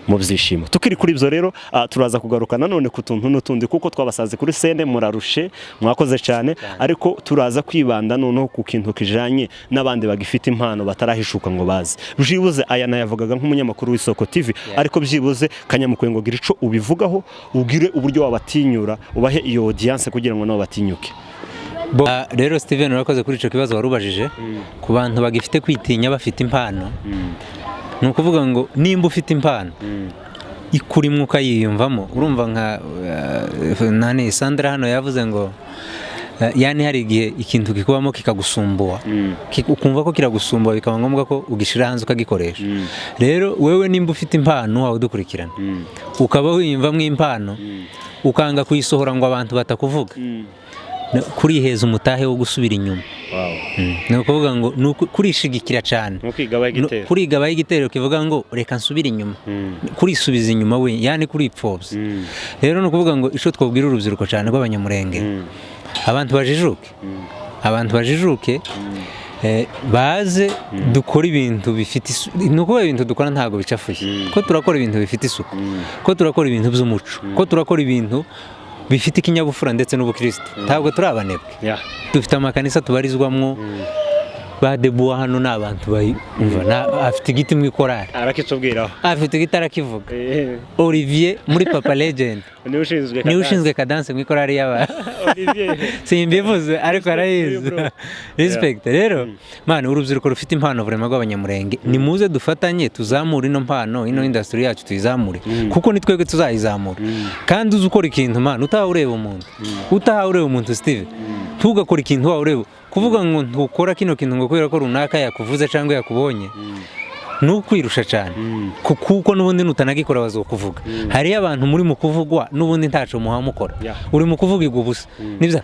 Speaker 1: mu byishimo. Tukiri kuri ibyo rero, turaza kugaruka nanone ku tuntu n'utundi, kuko twabasaze kuri scène murarushe, mwakoze cyane, ariko turaza kwibanda noneho ku kintu kijanye n'abandi bagifite impano batarahishuka ngo baze. Byibuze aya nayavugaga nk'umunyamakuru w'Isoko TV, ariko byibuze Kanyamukwengo, gira ico ubivugaho, ugire uburyo wabatinyura, ubahe iyo audience kugira ngo nabo batinyuke.
Speaker 3: Rero Steven, urakoze kuri icyo kibazo warubajije ku bantu bagifite kwitinya bafite impano. Ni ukuvuga ngo nimba ufite impano ikurimwo ukayiyumvamo, urumva nka nani Sandra hano yavuze ngo yani hari igihe ikintu kikubamo kikagusumbuwa, ukumva ko kiragusumbuwa, bikaba ngombwa ko ugishyira hanze ukagikoresha. Rero wewe nimba ufite impano wawe udukurikirana, ukaba wiyumvamo impano, ukanga kuyisohora ngo abantu batakuvuga, kuriheza umutahe wo gusubira inyuma. Ni ukuvuga ngo ni kurishigikira cyane.
Speaker 1: Nko kwigabaho igitero.
Speaker 3: Kurigabaho igitero kivuga ngo reka nsubire inyuma, kurisubiza inyuma we, yani kuripfobya. Rero ni ukuvuga ngo icyo twabwira urubyiruko cyane rw'Abanyamurenge, abantu bajijuke, abantu bajijuke, baze dukora ibintu bifite isuku. Ni ukuvuga ibintu dukora ntabwo bicafuye, ko turakora ibintu bifite isuku, ko turakora ibintu by'umuco, ko turakora ibintu bifite ikinyabupfura ndetse n'ubukristo. Ntabwo turi abanebwe. Dufite amakanisa tubarizwamwo. Ba Debuwa hano ni abantu bayumva, afite igiti mu ikorari.
Speaker 1: Arakitubwiraho.
Speaker 3: Afite igiti, arakivuga. Olivier muri Papa Legend
Speaker 1: niwe ushinzwe.
Speaker 3: Niwe ushinzwe cadence mu ikorari y'aba.
Speaker 1: Olivier.
Speaker 3: Simbivuze ariko arayizi.
Speaker 1: Bro.
Speaker 3: Respect. Rero man, urubyiruko rufite impano vraiment rw'Abanyamurenge, nimuze dufatanye tuzamure ino mpano, ino industry yacu tuyizamure, kuko ni twebwe tuzayizamura. Kandi uzi ukora ikintu man utaha ureba umuntu, utaha ureba umuntu, Steve, ntugakora ikintu wawe ureba kuvuga ngo ntukora kino kintu ngo kubera ko runaka yakuvuze cyangwa yakubonye, ni ukwirusha cyane, kuko n'ubundi nutanagikora bazokuvuga. Hariyo abantu muri mu kuvugwa n'ubundi ntaco muhamukora. Uri mu kuvugirwa ubusa. Nibyo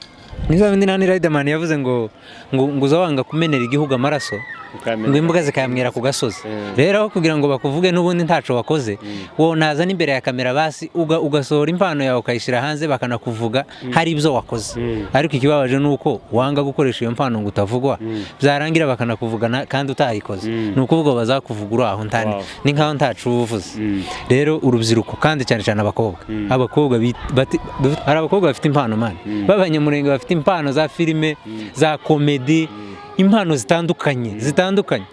Speaker 3: nibyo bindi nani Riderman yavuze ngo uza wanga kumenera igihugu amaraso, ngo imbuga zikayamwira ku gasozi. Rero aho kugira ngo bakuvuge n'ubundi ntaco wakoze, wowe naza n'imbere ya kamera basi ugasohora impano yawe ukayishyira hanze, bakanakuvuga hari ibyo wakoze. Ariko ikibabaje ni uko wanga gukoresha iyo mpano ngo utavugwa, byarangira bakanakuvuga kandi utayikoze. Ni ukuvuga bazakuvuga uri aho ntani, ni nkaho ntaco uba uvuze. Rero urubyiruko, kandi cyane cyane abakobwa, abakobwa hari abakobwa bafite impano man b'Abanyamurenge, bafite impano za filime, za comedy, impano zitandukanye zitandukanye.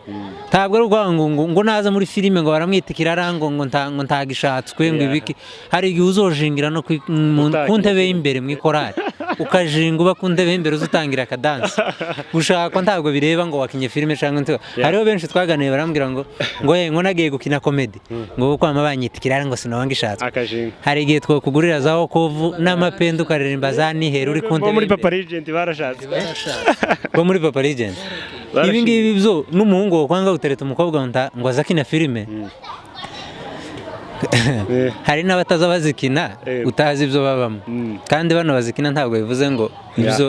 Speaker 3: Ntabwo ari ukuvuga ngo naza muri filime ngo baramwita ikirarango, ngo ntagishatswe, ngo ibiki. Hari igihe uzojingira no ku ntebe y'imbere mu ikorari, ukajinga uba ku ntebe y'imbere, uza utangira akadansi. Gushakwa ntabwo bireba ngo wakinye filime cyangwa hariho benshi twaganiye barambwira ngo ye ngo nagiye gukina comedy, ngo kwama banyita ikirara, ngo sinaba ngishatswe.
Speaker 1: Akajinga.
Speaker 3: Hari igihe twakugurira za wokovu n'amapenda, ukaririmba za nihera uri ku
Speaker 1: Bo
Speaker 3: ntebe
Speaker 1: muri
Speaker 3: y'imbere.
Speaker 1: Papa Legend barashatse.
Speaker 3: Bo muri Papa Legend.
Speaker 1: Barashinze.
Speaker 3: Ibi ngibi byo n'umuhungu wakwanga gutereta umukobwa ngo aze akina filime, hari n'abataza bazikina, utazi ibyo babamo. Kandi bano bazikina ntabwo bivuze ngo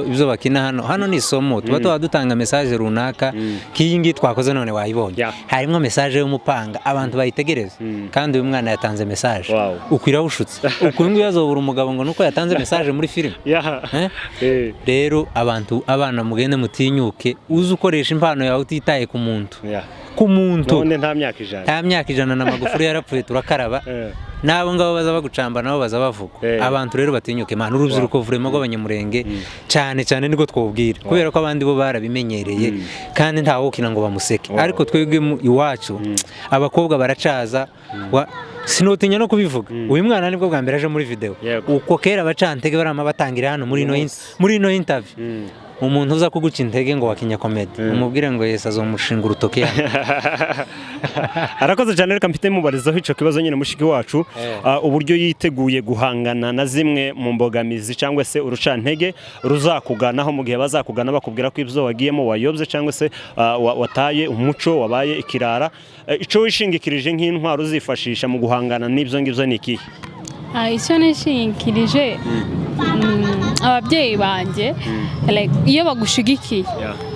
Speaker 3: ibyo bakina hano ni isomo, tuba dutanga message runaka k'iyi ngiyi twakoze none wayibonye. Harimo message y'umupanga, abantu bayitegereza. Kandi uyu mwana yatanze message. Ukwira ushutse uku nguyu azobura umugabo ngo nuko yatanze message muri filime. Eh? Rero abantu, abana, mugende mutinyuke, uze ukoresha impano yawe utitaye ku muntu. Ku muntu
Speaker 1: None nta myaka 100.
Speaker 3: Nta myaka 100 na Magufuli yarapfuye turakaraba. N'abo ngabo baza bagucamba nabo baza bavuga. Abantu rero batinyuke man, urubyiruko vraiment rw'Abanyamurenge cyane cyane niko twobwira, kubera ko abandi bo barabimenyereye kandi nta wokina ngo bamuseke. Ariko twebwe iwacu abakobwa baracaza, sinotinya no kubivuga. Uyu mwana nibwo bwa mbere aje muri video. Uko kera abacantege barama batangira hano muri ino muri ino interview. Umuntu uza kuguca intege ngo wakinya comedy, umubwire ngo Yesu azomushinga urutoki.
Speaker 1: Arakoze cyane. Reka mfite mubarizaho ico kibazo nyine mushiki wacu, uburyo yiteguye guhangana na zimwe mu mbogamizi cyangwa se urucantege ruzakuganaho mu gihe bazakugana bakubwira ko ibyo wagiyemo wayobye cyangwa se wataye umuco, wabaye ikirara. Ico wishingikirije nk'intwaro uzifashisha mu guhangana n'ibyo ngibyo ni ikihe?
Speaker 4: Icyo nishingikirije, ababyeyi banjye, like, iyo bagushigikiye,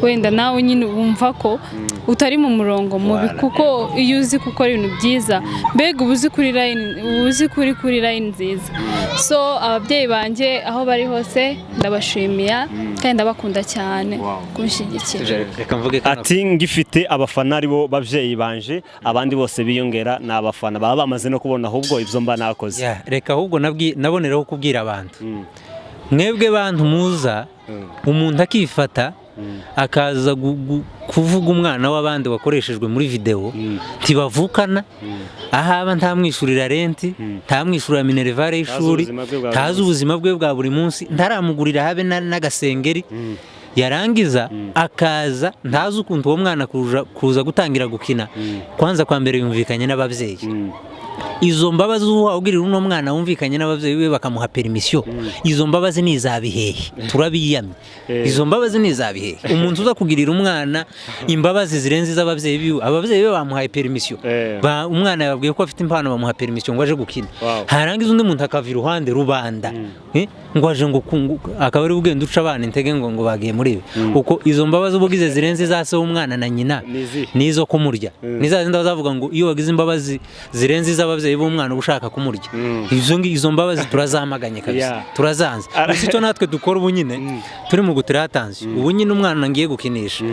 Speaker 4: wenda nawe nyine wumva ko utari mu murongo mubi, kuko iyo uzi gukora ibintu byiza, mbega uba uzi kuri line, uba uzi kuri line nziza. So ababyeyi banjye aho bari hose ndabashimiya kandi ndabakunda cyane kunshyigikira.
Speaker 3: Reka mvuge kano.
Speaker 1: Ati ngifite abafana aribo babyeyi banje, abandi bose biyongera ni abafana baba bamaze no kubona ahubwo ibyo mba nakoze.
Speaker 3: Yeah, reka ahubwo naboneraho kubwira abantu, mwebwe bantu muza umuntu akifata akaza kuvuga umwana w'abandi wakoreshejwe muri video, ntibavukana, ahaba ntamwishyurira rent, ntamwishyurira minerval y'ishuri,
Speaker 1: ubuzima bwe bwa buri
Speaker 3: ntazi
Speaker 1: munsi.
Speaker 3: ubuzima bwe bwa buri munsi, ntaramugurira habe n'agasengeri, yarangiza akaza ntazi ukuntu uwo mwana kuza gutangira gukina. Kwanza kwa mbere yumvikanye n'ababyeyi. Izo mbabazi uwabwirira uno mwana wumvikanye n'ababyeyi be bakamuha permission, izo mbabazi ni izabihehe? Turabiyamye. Izo mbabazi ni izabihehe? Umuntu uza kugirira umwana imbabazi zirenze iz'ababyeyi biwe, ababyeyi be bamuhaye permission, umwana yababwiye ko afite impano, bamuha permission ngo aje gukina, harangiza undi muntu akava iruhande rubanda, ngo aje ngo akaba ari ugenda uca abana intege ngo bagiye muri ibi. Uko izo mbabazi uba ugize zirenze iza se w'umwana na nyina
Speaker 1: Ni izihe?
Speaker 3: ni izo kumurya. Ni za zindi bazavuga ngo iyo wagize imbabazi zirenze iz'ababyeyi b'umwana uba ushaka kumurya. Izo mbabazi turazamaganye kabisa, turazanze. Gusa icyo natwe dukora ubu nyine turi mu gutira attention, ubu nyine umwana ngiye gukinisha,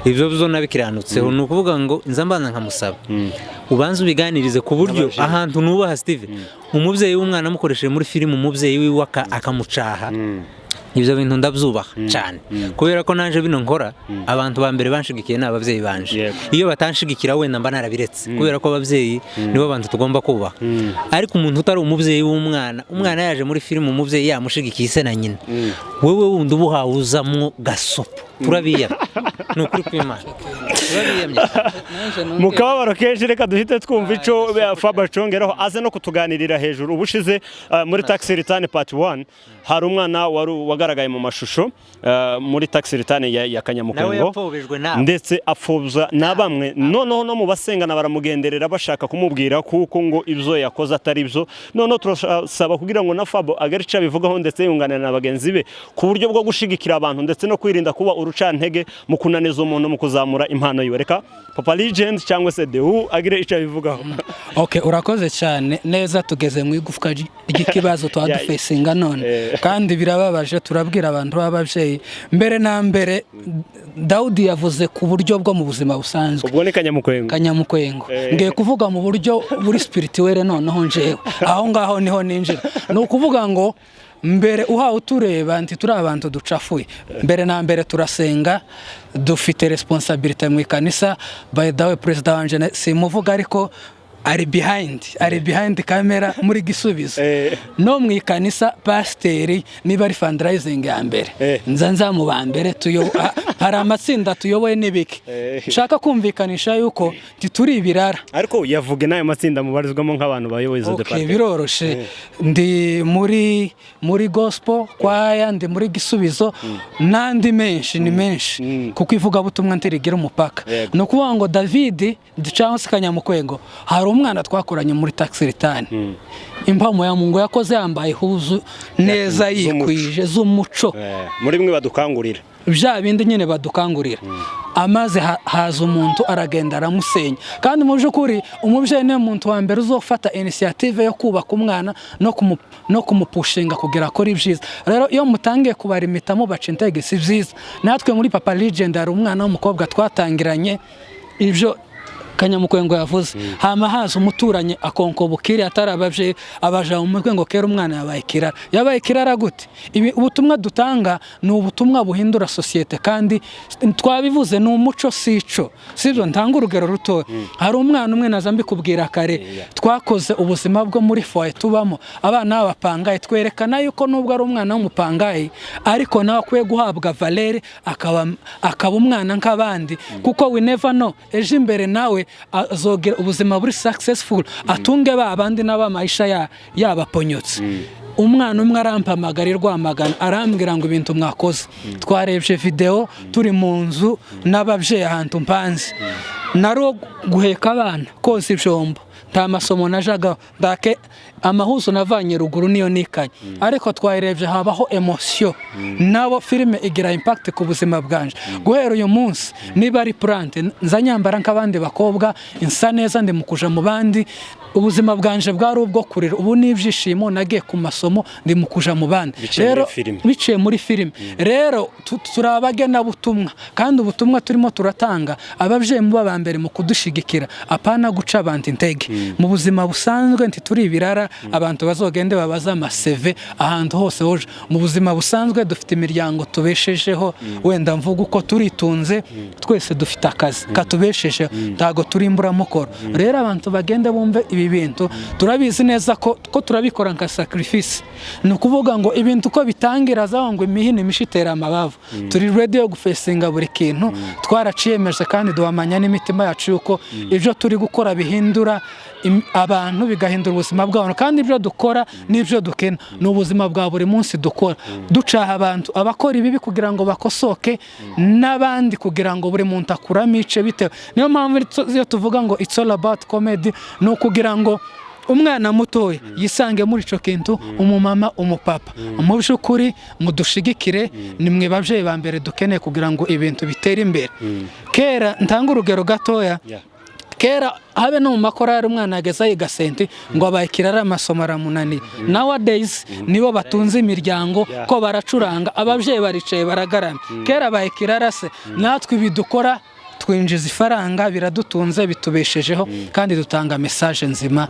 Speaker 3: ibyo byo nabikiranutseho, ni ukuvuga ngo nza mbanza nkamusaba ubanze ubiganirize ku buryo
Speaker 1: N'ababyeyi.
Speaker 3: ahantu nubaha Steve, umubyeyi w'umwana amukoresheje muri filime, umubyeyi wiwe akamucaha, ibyo bintu ndabyubaha cyane, kubera ko naje bino nkora abantu ba mbere banshigikiye ni ababyeyi banje. Iyo batanshigikira wenda mba narabiretse, kubera ko ababyeyi nibo bantu tugomba kubaha. Ariko umuntu utari umubyeyi w'umwana, umwana yaje muri filime umubyeyi yamushigikiye, se na nyina, wowe wundi uba uhawe uzamwo gasopo. Turabiyamye, ni ukuri kw'Imana, turabiyamye cyane.
Speaker 1: Mu kababaro kenshi, reka duhite twumva ico Faba acongeraho, aze no kutuganirira hejuru. Ubushize muri Tax Return Part 1 hari umwana wari wagaragaye mu mashusho muri Tax Return ya
Speaker 3: Nawe
Speaker 1: Kanyamukwengo,
Speaker 3: yapfobejwe nawe.
Speaker 1: ndetse apfobya na bamwe, noneho no mu basengana baramugenderera bashaka kumubwira kuko ngo ibyo yakoze atari byo. Noneho turasaba kugira ngo na Fabo agere icyo abivugaho, ndetse yunganira na bagenzi be ku buryo bwo gushigikira abantu ndetse no kwirinda kuba urucantege mu kunaniza umuntu mu kuzamura impano yiwe. Reka Papa Legend cyangwa se Deu agire icyo abivugaho.
Speaker 2: Ok, urakoze cyane. Neza, tugeze mu igufwa ry'ikibazo tuba dufesinga none, kandi birababaje. Turabwira abantu b'ababyeyi mbere na mbere, Dawudi yavuze ku buryo bwo mu buzima busanzwe.
Speaker 1: Ubwo ni Kanyamukwengo.
Speaker 2: Kanyamukwengo. Ngiye kuvuga mu buryo buri spirituel. Noneho njewe aho ngaho niho ninjira. Ni ukuvuga ngo mbere uhawe utureba nti turi abantu ducafuye. Mbere na mbere turasenga, dufite responsabilité mu ikanisa. By the way, perezida wanje simuvuga, ariko ari behind camera muri Gisubizo. No mu ikanisa, pasiteri niba ari fundraising ya mbere, nza mu ba mbere. Hari amatsinda tuyoboye n'ibiki. Nshaka kumvikanisha yuko ntituri ibirara.
Speaker 1: Ariko yavuge n'ayo matsinda mubarizwamo nk'abantu bayoboye izo
Speaker 2: Okay,
Speaker 1: department.
Speaker 2: Biroroshe. Ndi muri gospel kwaya, ndi muri Gisubizo n'andi menshi, ni menshi, kuko ivugabutumwa ntirigira umupaka. Ni ukuvuga ngo David cyangwa se Kanyamukwengo, hari umwana twakoranye muri Tax Return, impamo ya Mungu, yakoze yambaye ihuzu neza,
Speaker 1: Z'umuco.
Speaker 2: yikwije, z'umuco.
Speaker 1: Muri bimwe badukangurira.
Speaker 2: Bya bindi nyine badukangurira. Amaze haza umuntu aragenda aramusenya. Kandi mu by'ukuri umubyeyi niwe muntu wa mbere uzofata initiative yo kubaka umwana no kumupushinga kugira akore ibyiza. Rero iyo mutangiye kubarimita mubaca intege, si byiza. Natwe muri Papa Legend hari umwana w'umukobwa twatangiranye ibyo. Kanyamukwengo yavuze, hama haza umuturanyi akonkobukiri atari abavyeyi, abaja mu mutwe ngo kera umwana yabaye ikirara. Yabaye ikirara gute? Ibi ubutumwa dutanga ni ubutumwa buhindura sosiyete, kandi twabivuze, ni umuco sico, sibyo? Ntanga urugero rutoya. Hari umwana umwe, naza mbikubwira kare, twakoze ubuzima bwo muri foyer tubamo abana b'abapangayi, twerekana yuko nubwo ari umwana w'umupangayi, ariko nawe akwiye guhabwa valeur, akaba umwana nk'abandi, kuko we never know, ejo imbere nawe azogira ubuzima buri successful, atunge ba bandi n'abamayisha yabaponyotse. Umwana umwe arampamagara i Rwamagana, arambwira ngo ibintu mwakoze, twarebye video turi mu nzu n'ababyeyi ahantu mpanze, naro guheka abana, koza ibyombo, nta masomo najagaho, ndake amahuzo navanye ruguru niyo nikanye, ariko twayirebye habaho émotion, nabo filime igira impact ku buzima bwanje. Guhera uyu munsi, niba ari plante, nza nyambara nk'abandi bakobwa, nsa neza, ndi mu kuja mu bandi. Ubuzima bwanje bwari ubwo kurira, ubu ni ibyishimo, nagiye ku masomo, ndi mu kuja mu bandi.
Speaker 1: Biciye muri
Speaker 2: Rero
Speaker 1: filime.
Speaker 2: biciye muri filime. Rero turi abagenabutumwa, kandi ubutumwa turimo turatanga, ababyeyi muba ba mbere mu kudushigikira, apana guca abantu intege. Mu buzima busanzwe ntituri ibirara, abantu bazogende babaze ama CV ahantu hose hoje. Mu buzima busanzwe dufite imiryango tubeshejeho, wenda mvuga uko turitunze, twese dufite akazi katubeshejeho, ntago turi imburamukoro. Rero abantu bagende bumve ibi bintu, turabizi neza ko turabikora nka sacrifice. Ni ukuvuga ngo ibintu uko bitangira zaho ngo imihini mishi itera amabavu, turi ready yo gufesinga buri kintu. Twaraciyemeje kandi duhamanya n'imitima yacu yuko ibyo turi gukora bihindura abantu, bigahindura ubuzima bw'abantu, kandi ibyo dukora n'ibyo dukena ni ubuzima bwa buri munsi dukora, ducaha abantu abakora ibibi kugira ngo bakosoke, n'abandi kugira ngo buri muntu akuramo ice bitewe. Niyo mpamvu iyo tuvuga ngo it's all about comedy, ni ukugira ngo umwana mutoya yisange muri icyo kintu, umumama, umupapa. Mu by'ukuri mudushigikire, ni mwe babyeyi ba mbere dukeneye kugira ngo ibintu bitere imbere. Kera, ntanga urugero gatoya, kera habe no mu makorari umwana yageze yiga senti ngo abaye ikirara, amasomo aramunaniye. Nowadays nibo batunze imiryango, ko baracuranga, ababyeyi baricaye baragaramye. Kera abaye ikirara se? Natwe ibi dukora twinjiza ifaranga, biradutunze, bitubeshejeho, kandi dutanga message nzima.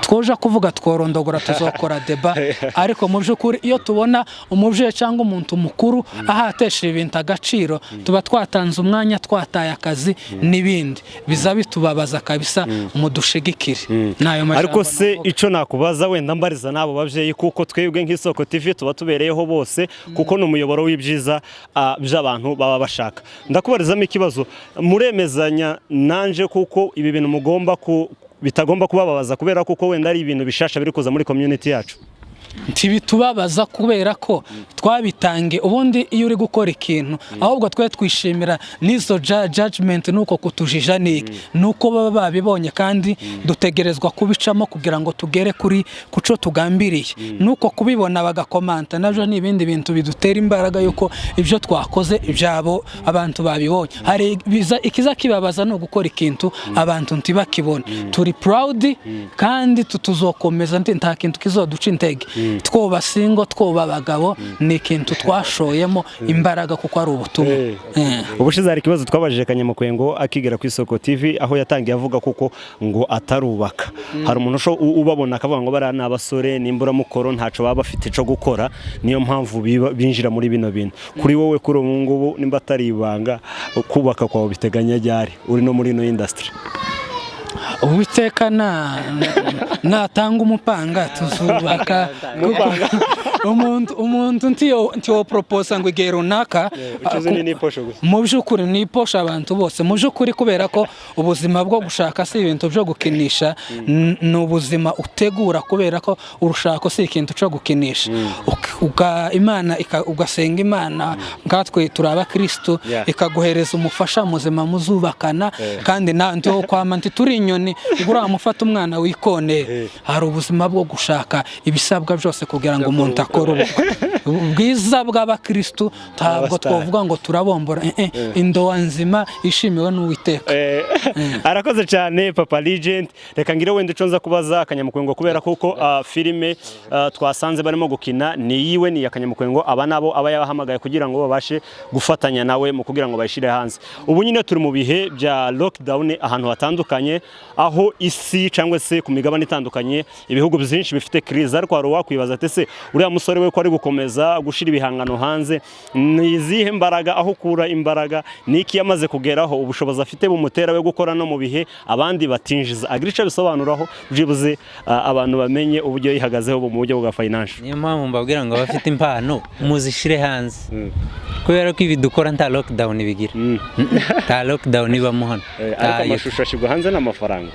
Speaker 2: Twoja kuvuga tworondogora, tuzokora débat, ariko mu by'ukuri iyo tubona umubyeyi cyangwa umuntu mukuru ahatesha ibintu agaciro, tuba twatanze umwanya, twataye akazi n'ibindi, biza bitubabaza kabisa. Mudushigikire, nayo majambo
Speaker 1: Ariko se
Speaker 2: navuga.
Speaker 1: Icyo nakubaza, wenda mbariza n'abo babyeyi, kuko twebwe nk'Isoko TV tuba tubereyeho bose, kuko ni umuyoboro w'ibyiza by'abantu baba bashaka. Ndakubarizamo ikibazo: muremezanya nanje kuko ibi bintu mugomba ku bitagomba kubababaza, kubera kuko wenda ari ibintu bishasha biri kuza muri community yacu?
Speaker 2: Ntibitubabaza kubera ko twabitange. Ubundi iyo uri gukora ikintu, ahubwo twe twishimira n'izo judgment, nuko kutujija niki, nuko baba babibonye, kandi dutegerezwa kubicamo kugira ngo tugere kuri kuco tugambiriye. Nuko kubibona bagakomanta nabyo ni ibindi bintu bidutera imbaraga yuko ibyo twakoze ibyabo abantu babibonye. Hari ikiza kibabaza ni ugukora ikintu abantu ntibakibone. Turi proud kandi tuzokomeza, nta kintu kizoduca intege. Twoba single, twoba abagabo, ni ikintu twashoyemo imbaraga kuko ari ubutumwa.
Speaker 1: Ubushize hari ikibazo twabajije Kanyamukwengo akigera ku Isoko TV, aho yatangiye avuga kuko ngo atarubaka. Hari umuntu ubabona akavuga ngo bariya ni abasore n'imburamukoro, ntaco baba bafite cyo gukora, niyo mpamvu binjira muri bino bintu. Kuri wowe, kuri ubu ngubu, nimba atari ibanga, kubaka kwawe biteganya ryari, uri no muri ino industry?
Speaker 2: Uwiteka natanga umupanga tuzubaka, kuko umuntu ntiyo proposa ngo igihe runaka.
Speaker 1: Ucuze ni n'iposho gusa.
Speaker 2: Mu by'ukuri ni iposho abantu bose, mu by'ukuri, kubera ko ubuzima bwo gushaka si ibintu byo gukinisha, ni ubuzima utegura, kubera ko urushako si ikintu cyo gukinisha. Imana ugasenga Imana, nkatwe turi abakristo, ikaguhereza umufasha muzima muzubakana, kandi nawe ntiwo kwama ntituri inyoni. isoni ngo uramufata umwana wikone. Hari ubuzima bwo gushaka ibisabwa byose kugira ngo umuntu akore ubukwe bwiza bw'abakristu. Ntabwo twavuga ngo turabombora indowa nzima ishimiwe n'Uwiteka.
Speaker 1: Arakoze cyane Papa Legend. Reka ngire wenda ico nza kubaza Kanyamukwengo, kubera kuko filime twasanze barimo gukina ni yiwe, ni ya Kanyamukwengo. Aba nabo aba yabahamagaye kugira ngo babashe gufatanya nawe mu kugira ngo bayishire hanze. Ubu nyine turi mu bihe bya lockdown ahantu hatandukanye, aho isi cyangwa se ku migabane itandukanye ibihugu byinshi bifite crise. Ariko hari uwakwibaza ati se uriya musore we ko ari gukomeza gushira ibihangano hanze, ni izihe mbaraga, aho ukura imbaraga, niki yamaze kugeraho, ubushobozi afite bumutera we gukora no mu bihe abandi batinjiza? Agira icyo bisobanuraho byibuze, abantu bamenye uburyo yihagazeho mu buryo bwa financial.
Speaker 3: Niyo mpamvu mbabwira ngo abafite impano muzishire hanze, kubera ko ibi dukora nta lockdown bigira, nta lockdown ibamo hano.
Speaker 1: Ariko amashusho ashyirwa hanze n'amafaranga.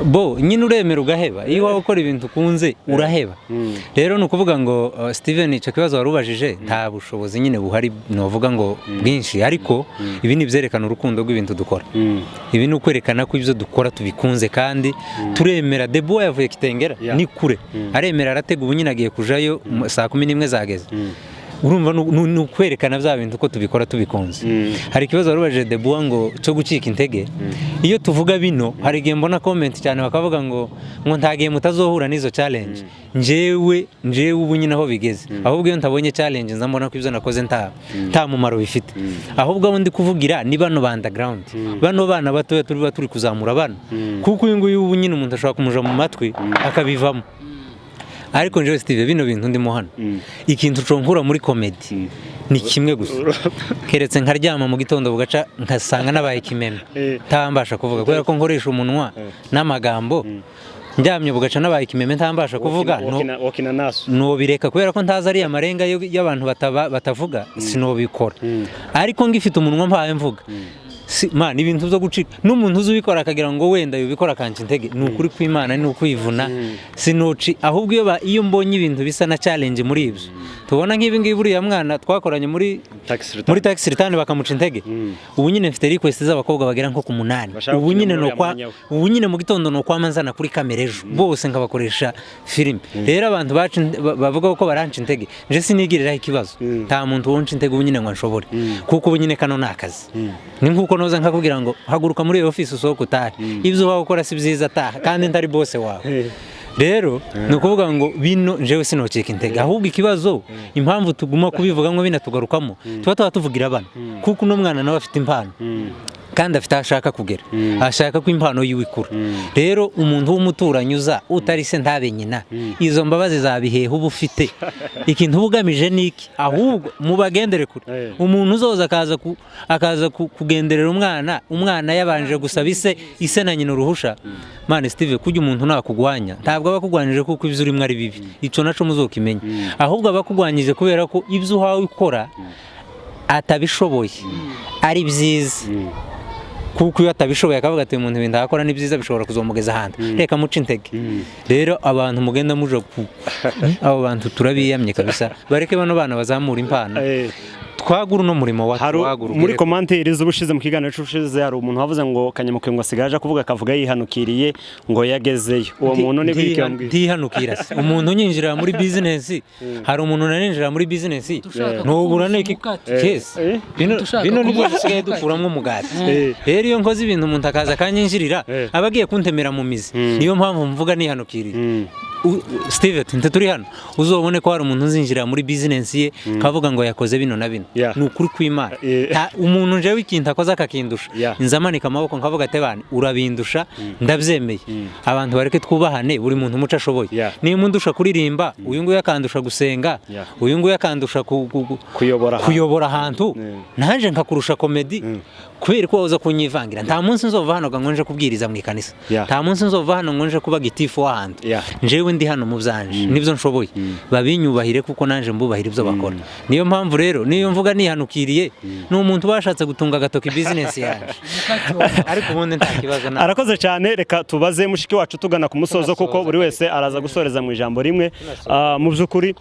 Speaker 3: Bo nyine uremera ugaheba, iyo waba ukora ibintu ukunze uraheba. Rero ni ukuvuga ngo Steven, icyo kibazo wari ubajije, nta bushobozi nyine buhari novuga ngo bwinshi, ariko ibi ni ibyerekana urukundo rw'ibintu dukora. Ibi ni ukwerekana ko ibyo dukora tubikunze kandi turemera. Debo yavuye Kitengera, ni kure, aremera aratega, ubu nyine agiye kujayo 11:00 zageze. Urumva ni ukwerekana bya bintu ko tubikora tubikunze. Hari ikibazo wari ubajije Deboa ngo cyo gucika intege. Iyo tuvuga bino, hari igihe mbona comment cyane bakavuga ngo nta gihe mutazohura n'izo challenge. Njyewe ubu nyine aho bigeze, ahubwo iyo ntabonye challenge nza mbona ko ibyo nakoze nta mumaro bifite. Ahubwo abo ndi kuvugira ni bano ba underground, bano bana batoya turi turi kuzamura bano, kuko uyu nguyu ubu nyine umuntu ashobora kumuja mu matwi akabivamo. Ariko njyewe Steve, bino bintu ndimo hano, ikintu conkura muri comedy ni kimwe gusa, keretse nkaryama mu gitondo bugaca nkasanga nabaye kimeme, ntambasha kuvuga kubera ko nkoresha umunwa n'amagambo. Ndyamye bugaca nabaye kimeme ntambasha kuvuga, nobireka kubera ko ntazi ariya marenga y'abantu batavuga, sinobikora. Ariko ngifite umunwa mpaye mvuga, man, ibintu byo gucika n'umuntu uzi ubikora akagira ngo wenda yubikora akanca intege, ni ukuri kw'Imana, ni ukwivuna, sinoci. Ahubwo iyo mbonye ibintu bisa na challenge muri ibyo tubona nk'ibi ngibi, uriya mwana twakoranye muri taxi return bakamuca intege, ubu nyine mfite request z'abakobwa bagera nko ku 8. Ubu nyine ubu nyine mu gitondo no kwama nzana kuri kamera ejo bose nkabakoresha filime. Rero abantu bavuga ko baranca intege, nje sinigiriraho ikibazo, nta muntu wonca intege ubu nyine ngo nshobore, kuko ubu nyine kano ni akazi. Ni nkuko noza nkakubwira ngo haguruka muri iyo office usohoke utahe, ibyo waba ukora si byiza, taha, kandi ntari boss wawe. Rero ni ukuvuga ngo bino njyewe sinocika intege. Ahubwo ikibazo, impamvu tuguma kubivuga ngo binatugarukamo, tuba tuvugira abana, kuko uno mwana nawe afite impano kandi afite aho ashaka kugera, ashaka ko impano yiwe ikura. Rero umuntu w'umuturanyi uza utari se ntabe nyina, izo mbabazi zabiheha uba ufite ikintu uba ugamije niki? Ahubwo mubagendere kure. Umuntu uzoza akaza kugenderera umwana yabanje gusaba ise na nyina uruhusha. Man Steve, kujya umuntu nakugwanya ntabwo aba akugwanyije kuko ibyo urimo ari bibi, ico naco muzokimenya. Ahubwo aba akugwanyije kubera ko ibyo uhawe ukora atabishoboye ari byiza, kuko iyo atabishoboye akavuga ati umuntu ibintu akora ni byiza bishobora kuzomugeza ahandi, reka muce intege. Rero abantu mugenda muja abo bantu turabiyamye kabisa, bareke bano bana bazamura impano, twagura uno murimo wa twagura.
Speaker 1: Muri commentaire z'ubushize mu kiganiro cy'ubushize hari umuntu wavuze ngo Kanyamukwengo asigaje kuvuga akavuga yihanukiriye ngo yagezeyo. Uwo muntu ni biki wambwiye?
Speaker 3: Ntihanukira se umuntu unyinjira muri business. Hari umuntu narinjira muri business ntubura n'iki case bino nibyo dusigaye dukuramo umugati. Rero iyo nkoze ibintu umuntu akaza akanyinjirira aba agiye kuntemera mu mizi, niyo mpamvu mvuga nihanukiriye. Steve, turi hano uzobone ko hari umuntu uzinjira muri business ye kavuga ngo yakoze bino na bino. Ni ukuri kw'Imana. Umuntu njewe ikintu akoze akakindusha, nzamanika amaboko nkavuga ati bana urabindusha, ndabyemeye. Abantu bareke twubahane, buri muntu umuco ashoboye. Niba undusha kuririmba, uyu nguyu akandusha gusenga, uyu nguyu akandusha kuyobora ahantu, naje nkakurusha comedy, kubera ko waza kunyivangira. Nta munsi nzova hano ngo nje kubwiriza mu ikanisa, nta munsi nzova hano ngo nje kuba gitifu w'ahantu. Njewe Njyewe ndi hano mu byanje nibyo nshoboye, babinyubahire kuko nanje mbubahira ibyo bakora. Niyo mpamvu rero niyo mvuga nihanukiriye, ni umuntu bashatse gutunga agatoki business yanjye, ariko ubundi nta kibazo na
Speaker 1: Arakoze cyane. Reka tubaze mushiki wacu tugana ku musozo, kuko buri wese araza gusoreza mu ijambo rimwe. Mu by'ukuri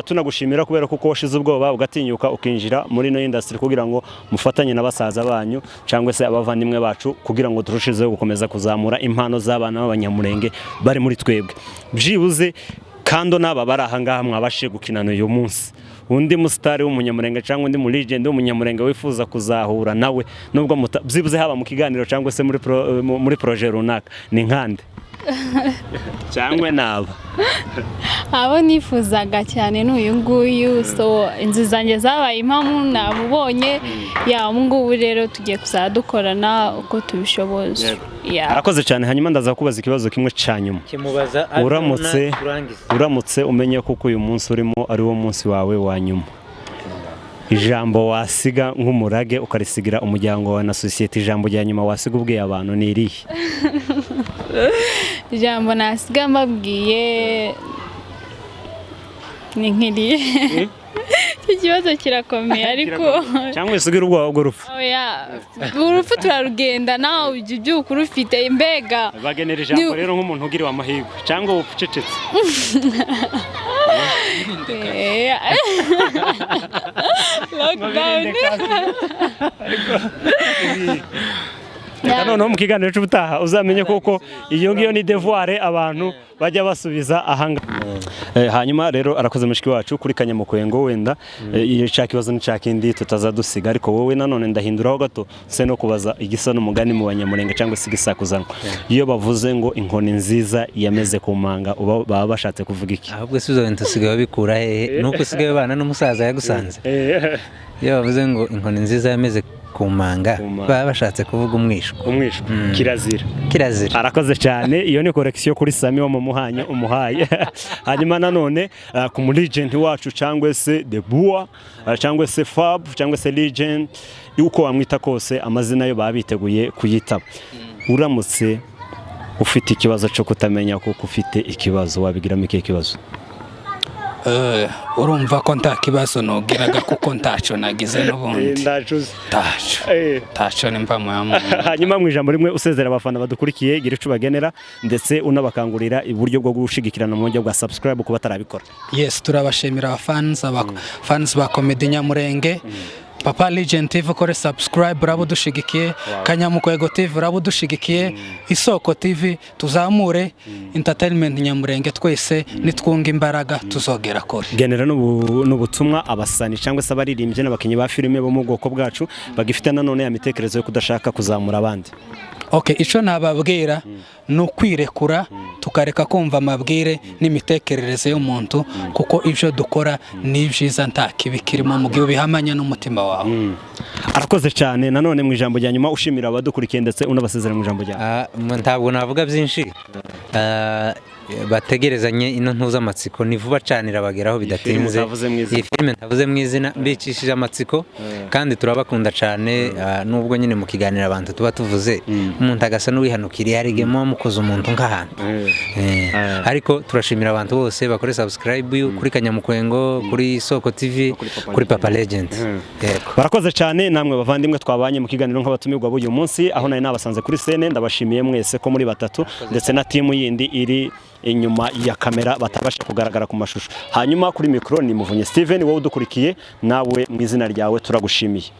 Speaker 1: tunagushimira kubera kuko washize ubwoba ugatinyuka ukinjira muri ino industry kugira ngo mufatanye na basaza banyu cyangwa se abavandimwe bacu, kugira ngo turushizeho gukomeza kuzamura impano z'abana b'Abanyamurenge bari muri twebwe. Byibuze kando n'aba bari aha ngaha mwabashije gukinana uyu munsi, undi musitari w'Umunyamurenge cyangwa undi mu legend w'Umunyamurenge wifuza kuzahura nawe, nubwo byibuze haba mu kiganiro cyangwa se muri projet runaka, ni nkande cyangwa naba?
Speaker 4: Abo nifuzaga cyane ni uyu nguyu. So inzu zanjye zabaye impamo, namubonye. Ya, ubu ngubu rero tugiye kuzajya dukorana uko tubishoboye. Ya.
Speaker 1: Arakoze cyane. Hanyuma ndaza kubaza ikibazo kimwe cya nyuma.
Speaker 3: Kimubaza.
Speaker 1: Uramutse umenye kuko uyu munsi urimo ari wo munsi wawe wa nyuma, ijambo wasiga nk'umurage ukarisigira umuryango wawe na sosiyete, ijambo rya nyuma wasiga ubwiye abantu ni irihe?
Speaker 4: Ijambo nasiga mbabwiye ni nk'irihe? Iki kibazo kirakomeye, ariko
Speaker 1: Cyangwa usigire ubwoba bw'urupfu.
Speaker 4: Oya, urupfu turarugenda, nawe ujya ubyuka urufite mbega.
Speaker 1: Bagenera ijambo rero nk'umuntu ugiriwe amahirwe cyangwa ucecetse.
Speaker 4: Lockdown.
Speaker 1: Reka noneho mu kiganiro cy'ubutaha uzamenye kuko iyo ngiyo ni devoir abantu bajya basubiza ahangaha. Hanyuma rero arakoze mushiki wacu kuri Kanyamukwengo. Wenda iyo cya kibazo ni cya kindi tutazadusiga, ariko wowe nanone ndahinduraho gato se no kubaza igisa n'umugani mu Banyamurenge cyangwa se igisakuzanwa. Iyo bavuze ngo inkoni nziza yameze ku manga, baba bashatse kuvuga iki?
Speaker 3: Ahubwo si ibyo bintu usigaye babikura hehe? Nuko usigaye ubana n'umusaza yagusanze. Iyo bavuze ngo inkoni nziza yameze ku manga,
Speaker 1: Ku manga.
Speaker 3: baba bashatse kuvuga umwishwa.
Speaker 1: Umwishwa kirazira.
Speaker 3: Kirazira.
Speaker 1: Arakoze cyane. Iyo ni correction kuri Sami wo mu muhanya umuhaye. Hanyuma nanone ku mu legend wacu cyangwa se The Boa, cyangwa se Fab cyangwa se legend, uko wamwita kose amazina yo baba biteguye kuyitaba, uramutse ufite ikibazo cyo kutamenya kuko ufite ikibazo, wabigiramo ikihe kibazo?
Speaker 2: Urumva ko nta kibazo nogeraga kuko ntaco nagize n'ubundi.
Speaker 1: Ndacuze.
Speaker 2: Ntaco, ntaco nimva mu yamuntu.
Speaker 1: Hanyuma mu ijambo rimwe usezera abafana badukurikiye, gira ico bagenera ndetse unabakangurira uburyo bwo gushigikirana mu buryo bwa subscribe ku batarabikora.
Speaker 2: Yes, turabashimira abafans, aba fans ba Comedy Nyamurenge, Papa Legend TV, kore subscribe uraba udushigikiye, Kanyamukwego TV uraba udushigikiye, Isoko TV, tuzamure entertainment Nyamurenge twese, nitwunga imbaraga tuzogera kure.
Speaker 1: Genera n'ubutumwa abasani cyangwa se abaririmbyi n'abakinnyi ba filime bo mu bwoko bwacu bagifite nanone ya mitekerereze yo kudashaka kuzamura abandi.
Speaker 2: Okay, ico nababwira ni ukwirekura, tukareka kumva amabwire n'imitekerereze y'umuntu, kuko ibyo dukora ni byiza, nta kibi kirimo mu gihe ubihamanya n'umutima wawe.
Speaker 1: Arakoze cyane. Nanone mu ijambo rya nyuma ushimira abadukurikiye ndetse unabasezera mu ijambo ryawe.
Speaker 3: Ntabwo navuga byinshi. Bategerezanye ino ntuzamatsiko, ni vuba cyane irabageraho bidatinze.
Speaker 1: Ntavuze mu izina.
Speaker 3: Iyi filime ntavuze mu izina, mbicishije amatsiko, kandi turabakunda cyane. Nubwo nyine mu kiganiro abantu tuba tuvuze umuntu agasa n'uwihanukiriye, hari igihe muba mukoze umuntu nk'ahantu. Ariko turashimira abantu bose bakore subscribe kuri Kanyamukwengo, kuri Soko TV, kuri Papa Legend. Yego.
Speaker 1: Barakoze cyane namwe bavandimwe twabanye mu kiganiro nk'abatumirwa b'uyu munsi, aho nari nabasanze kuri scene. Ndabashimiye mwese ko muri batatu, ndetse na timu yindi iri inyuma ya kamera batabasha kugaragara ku mashusho. Hanyuma kuri mikoro ni Muvunyi Steven. Wowe udukurikiye nawe mu izina ryawe turagushimiye.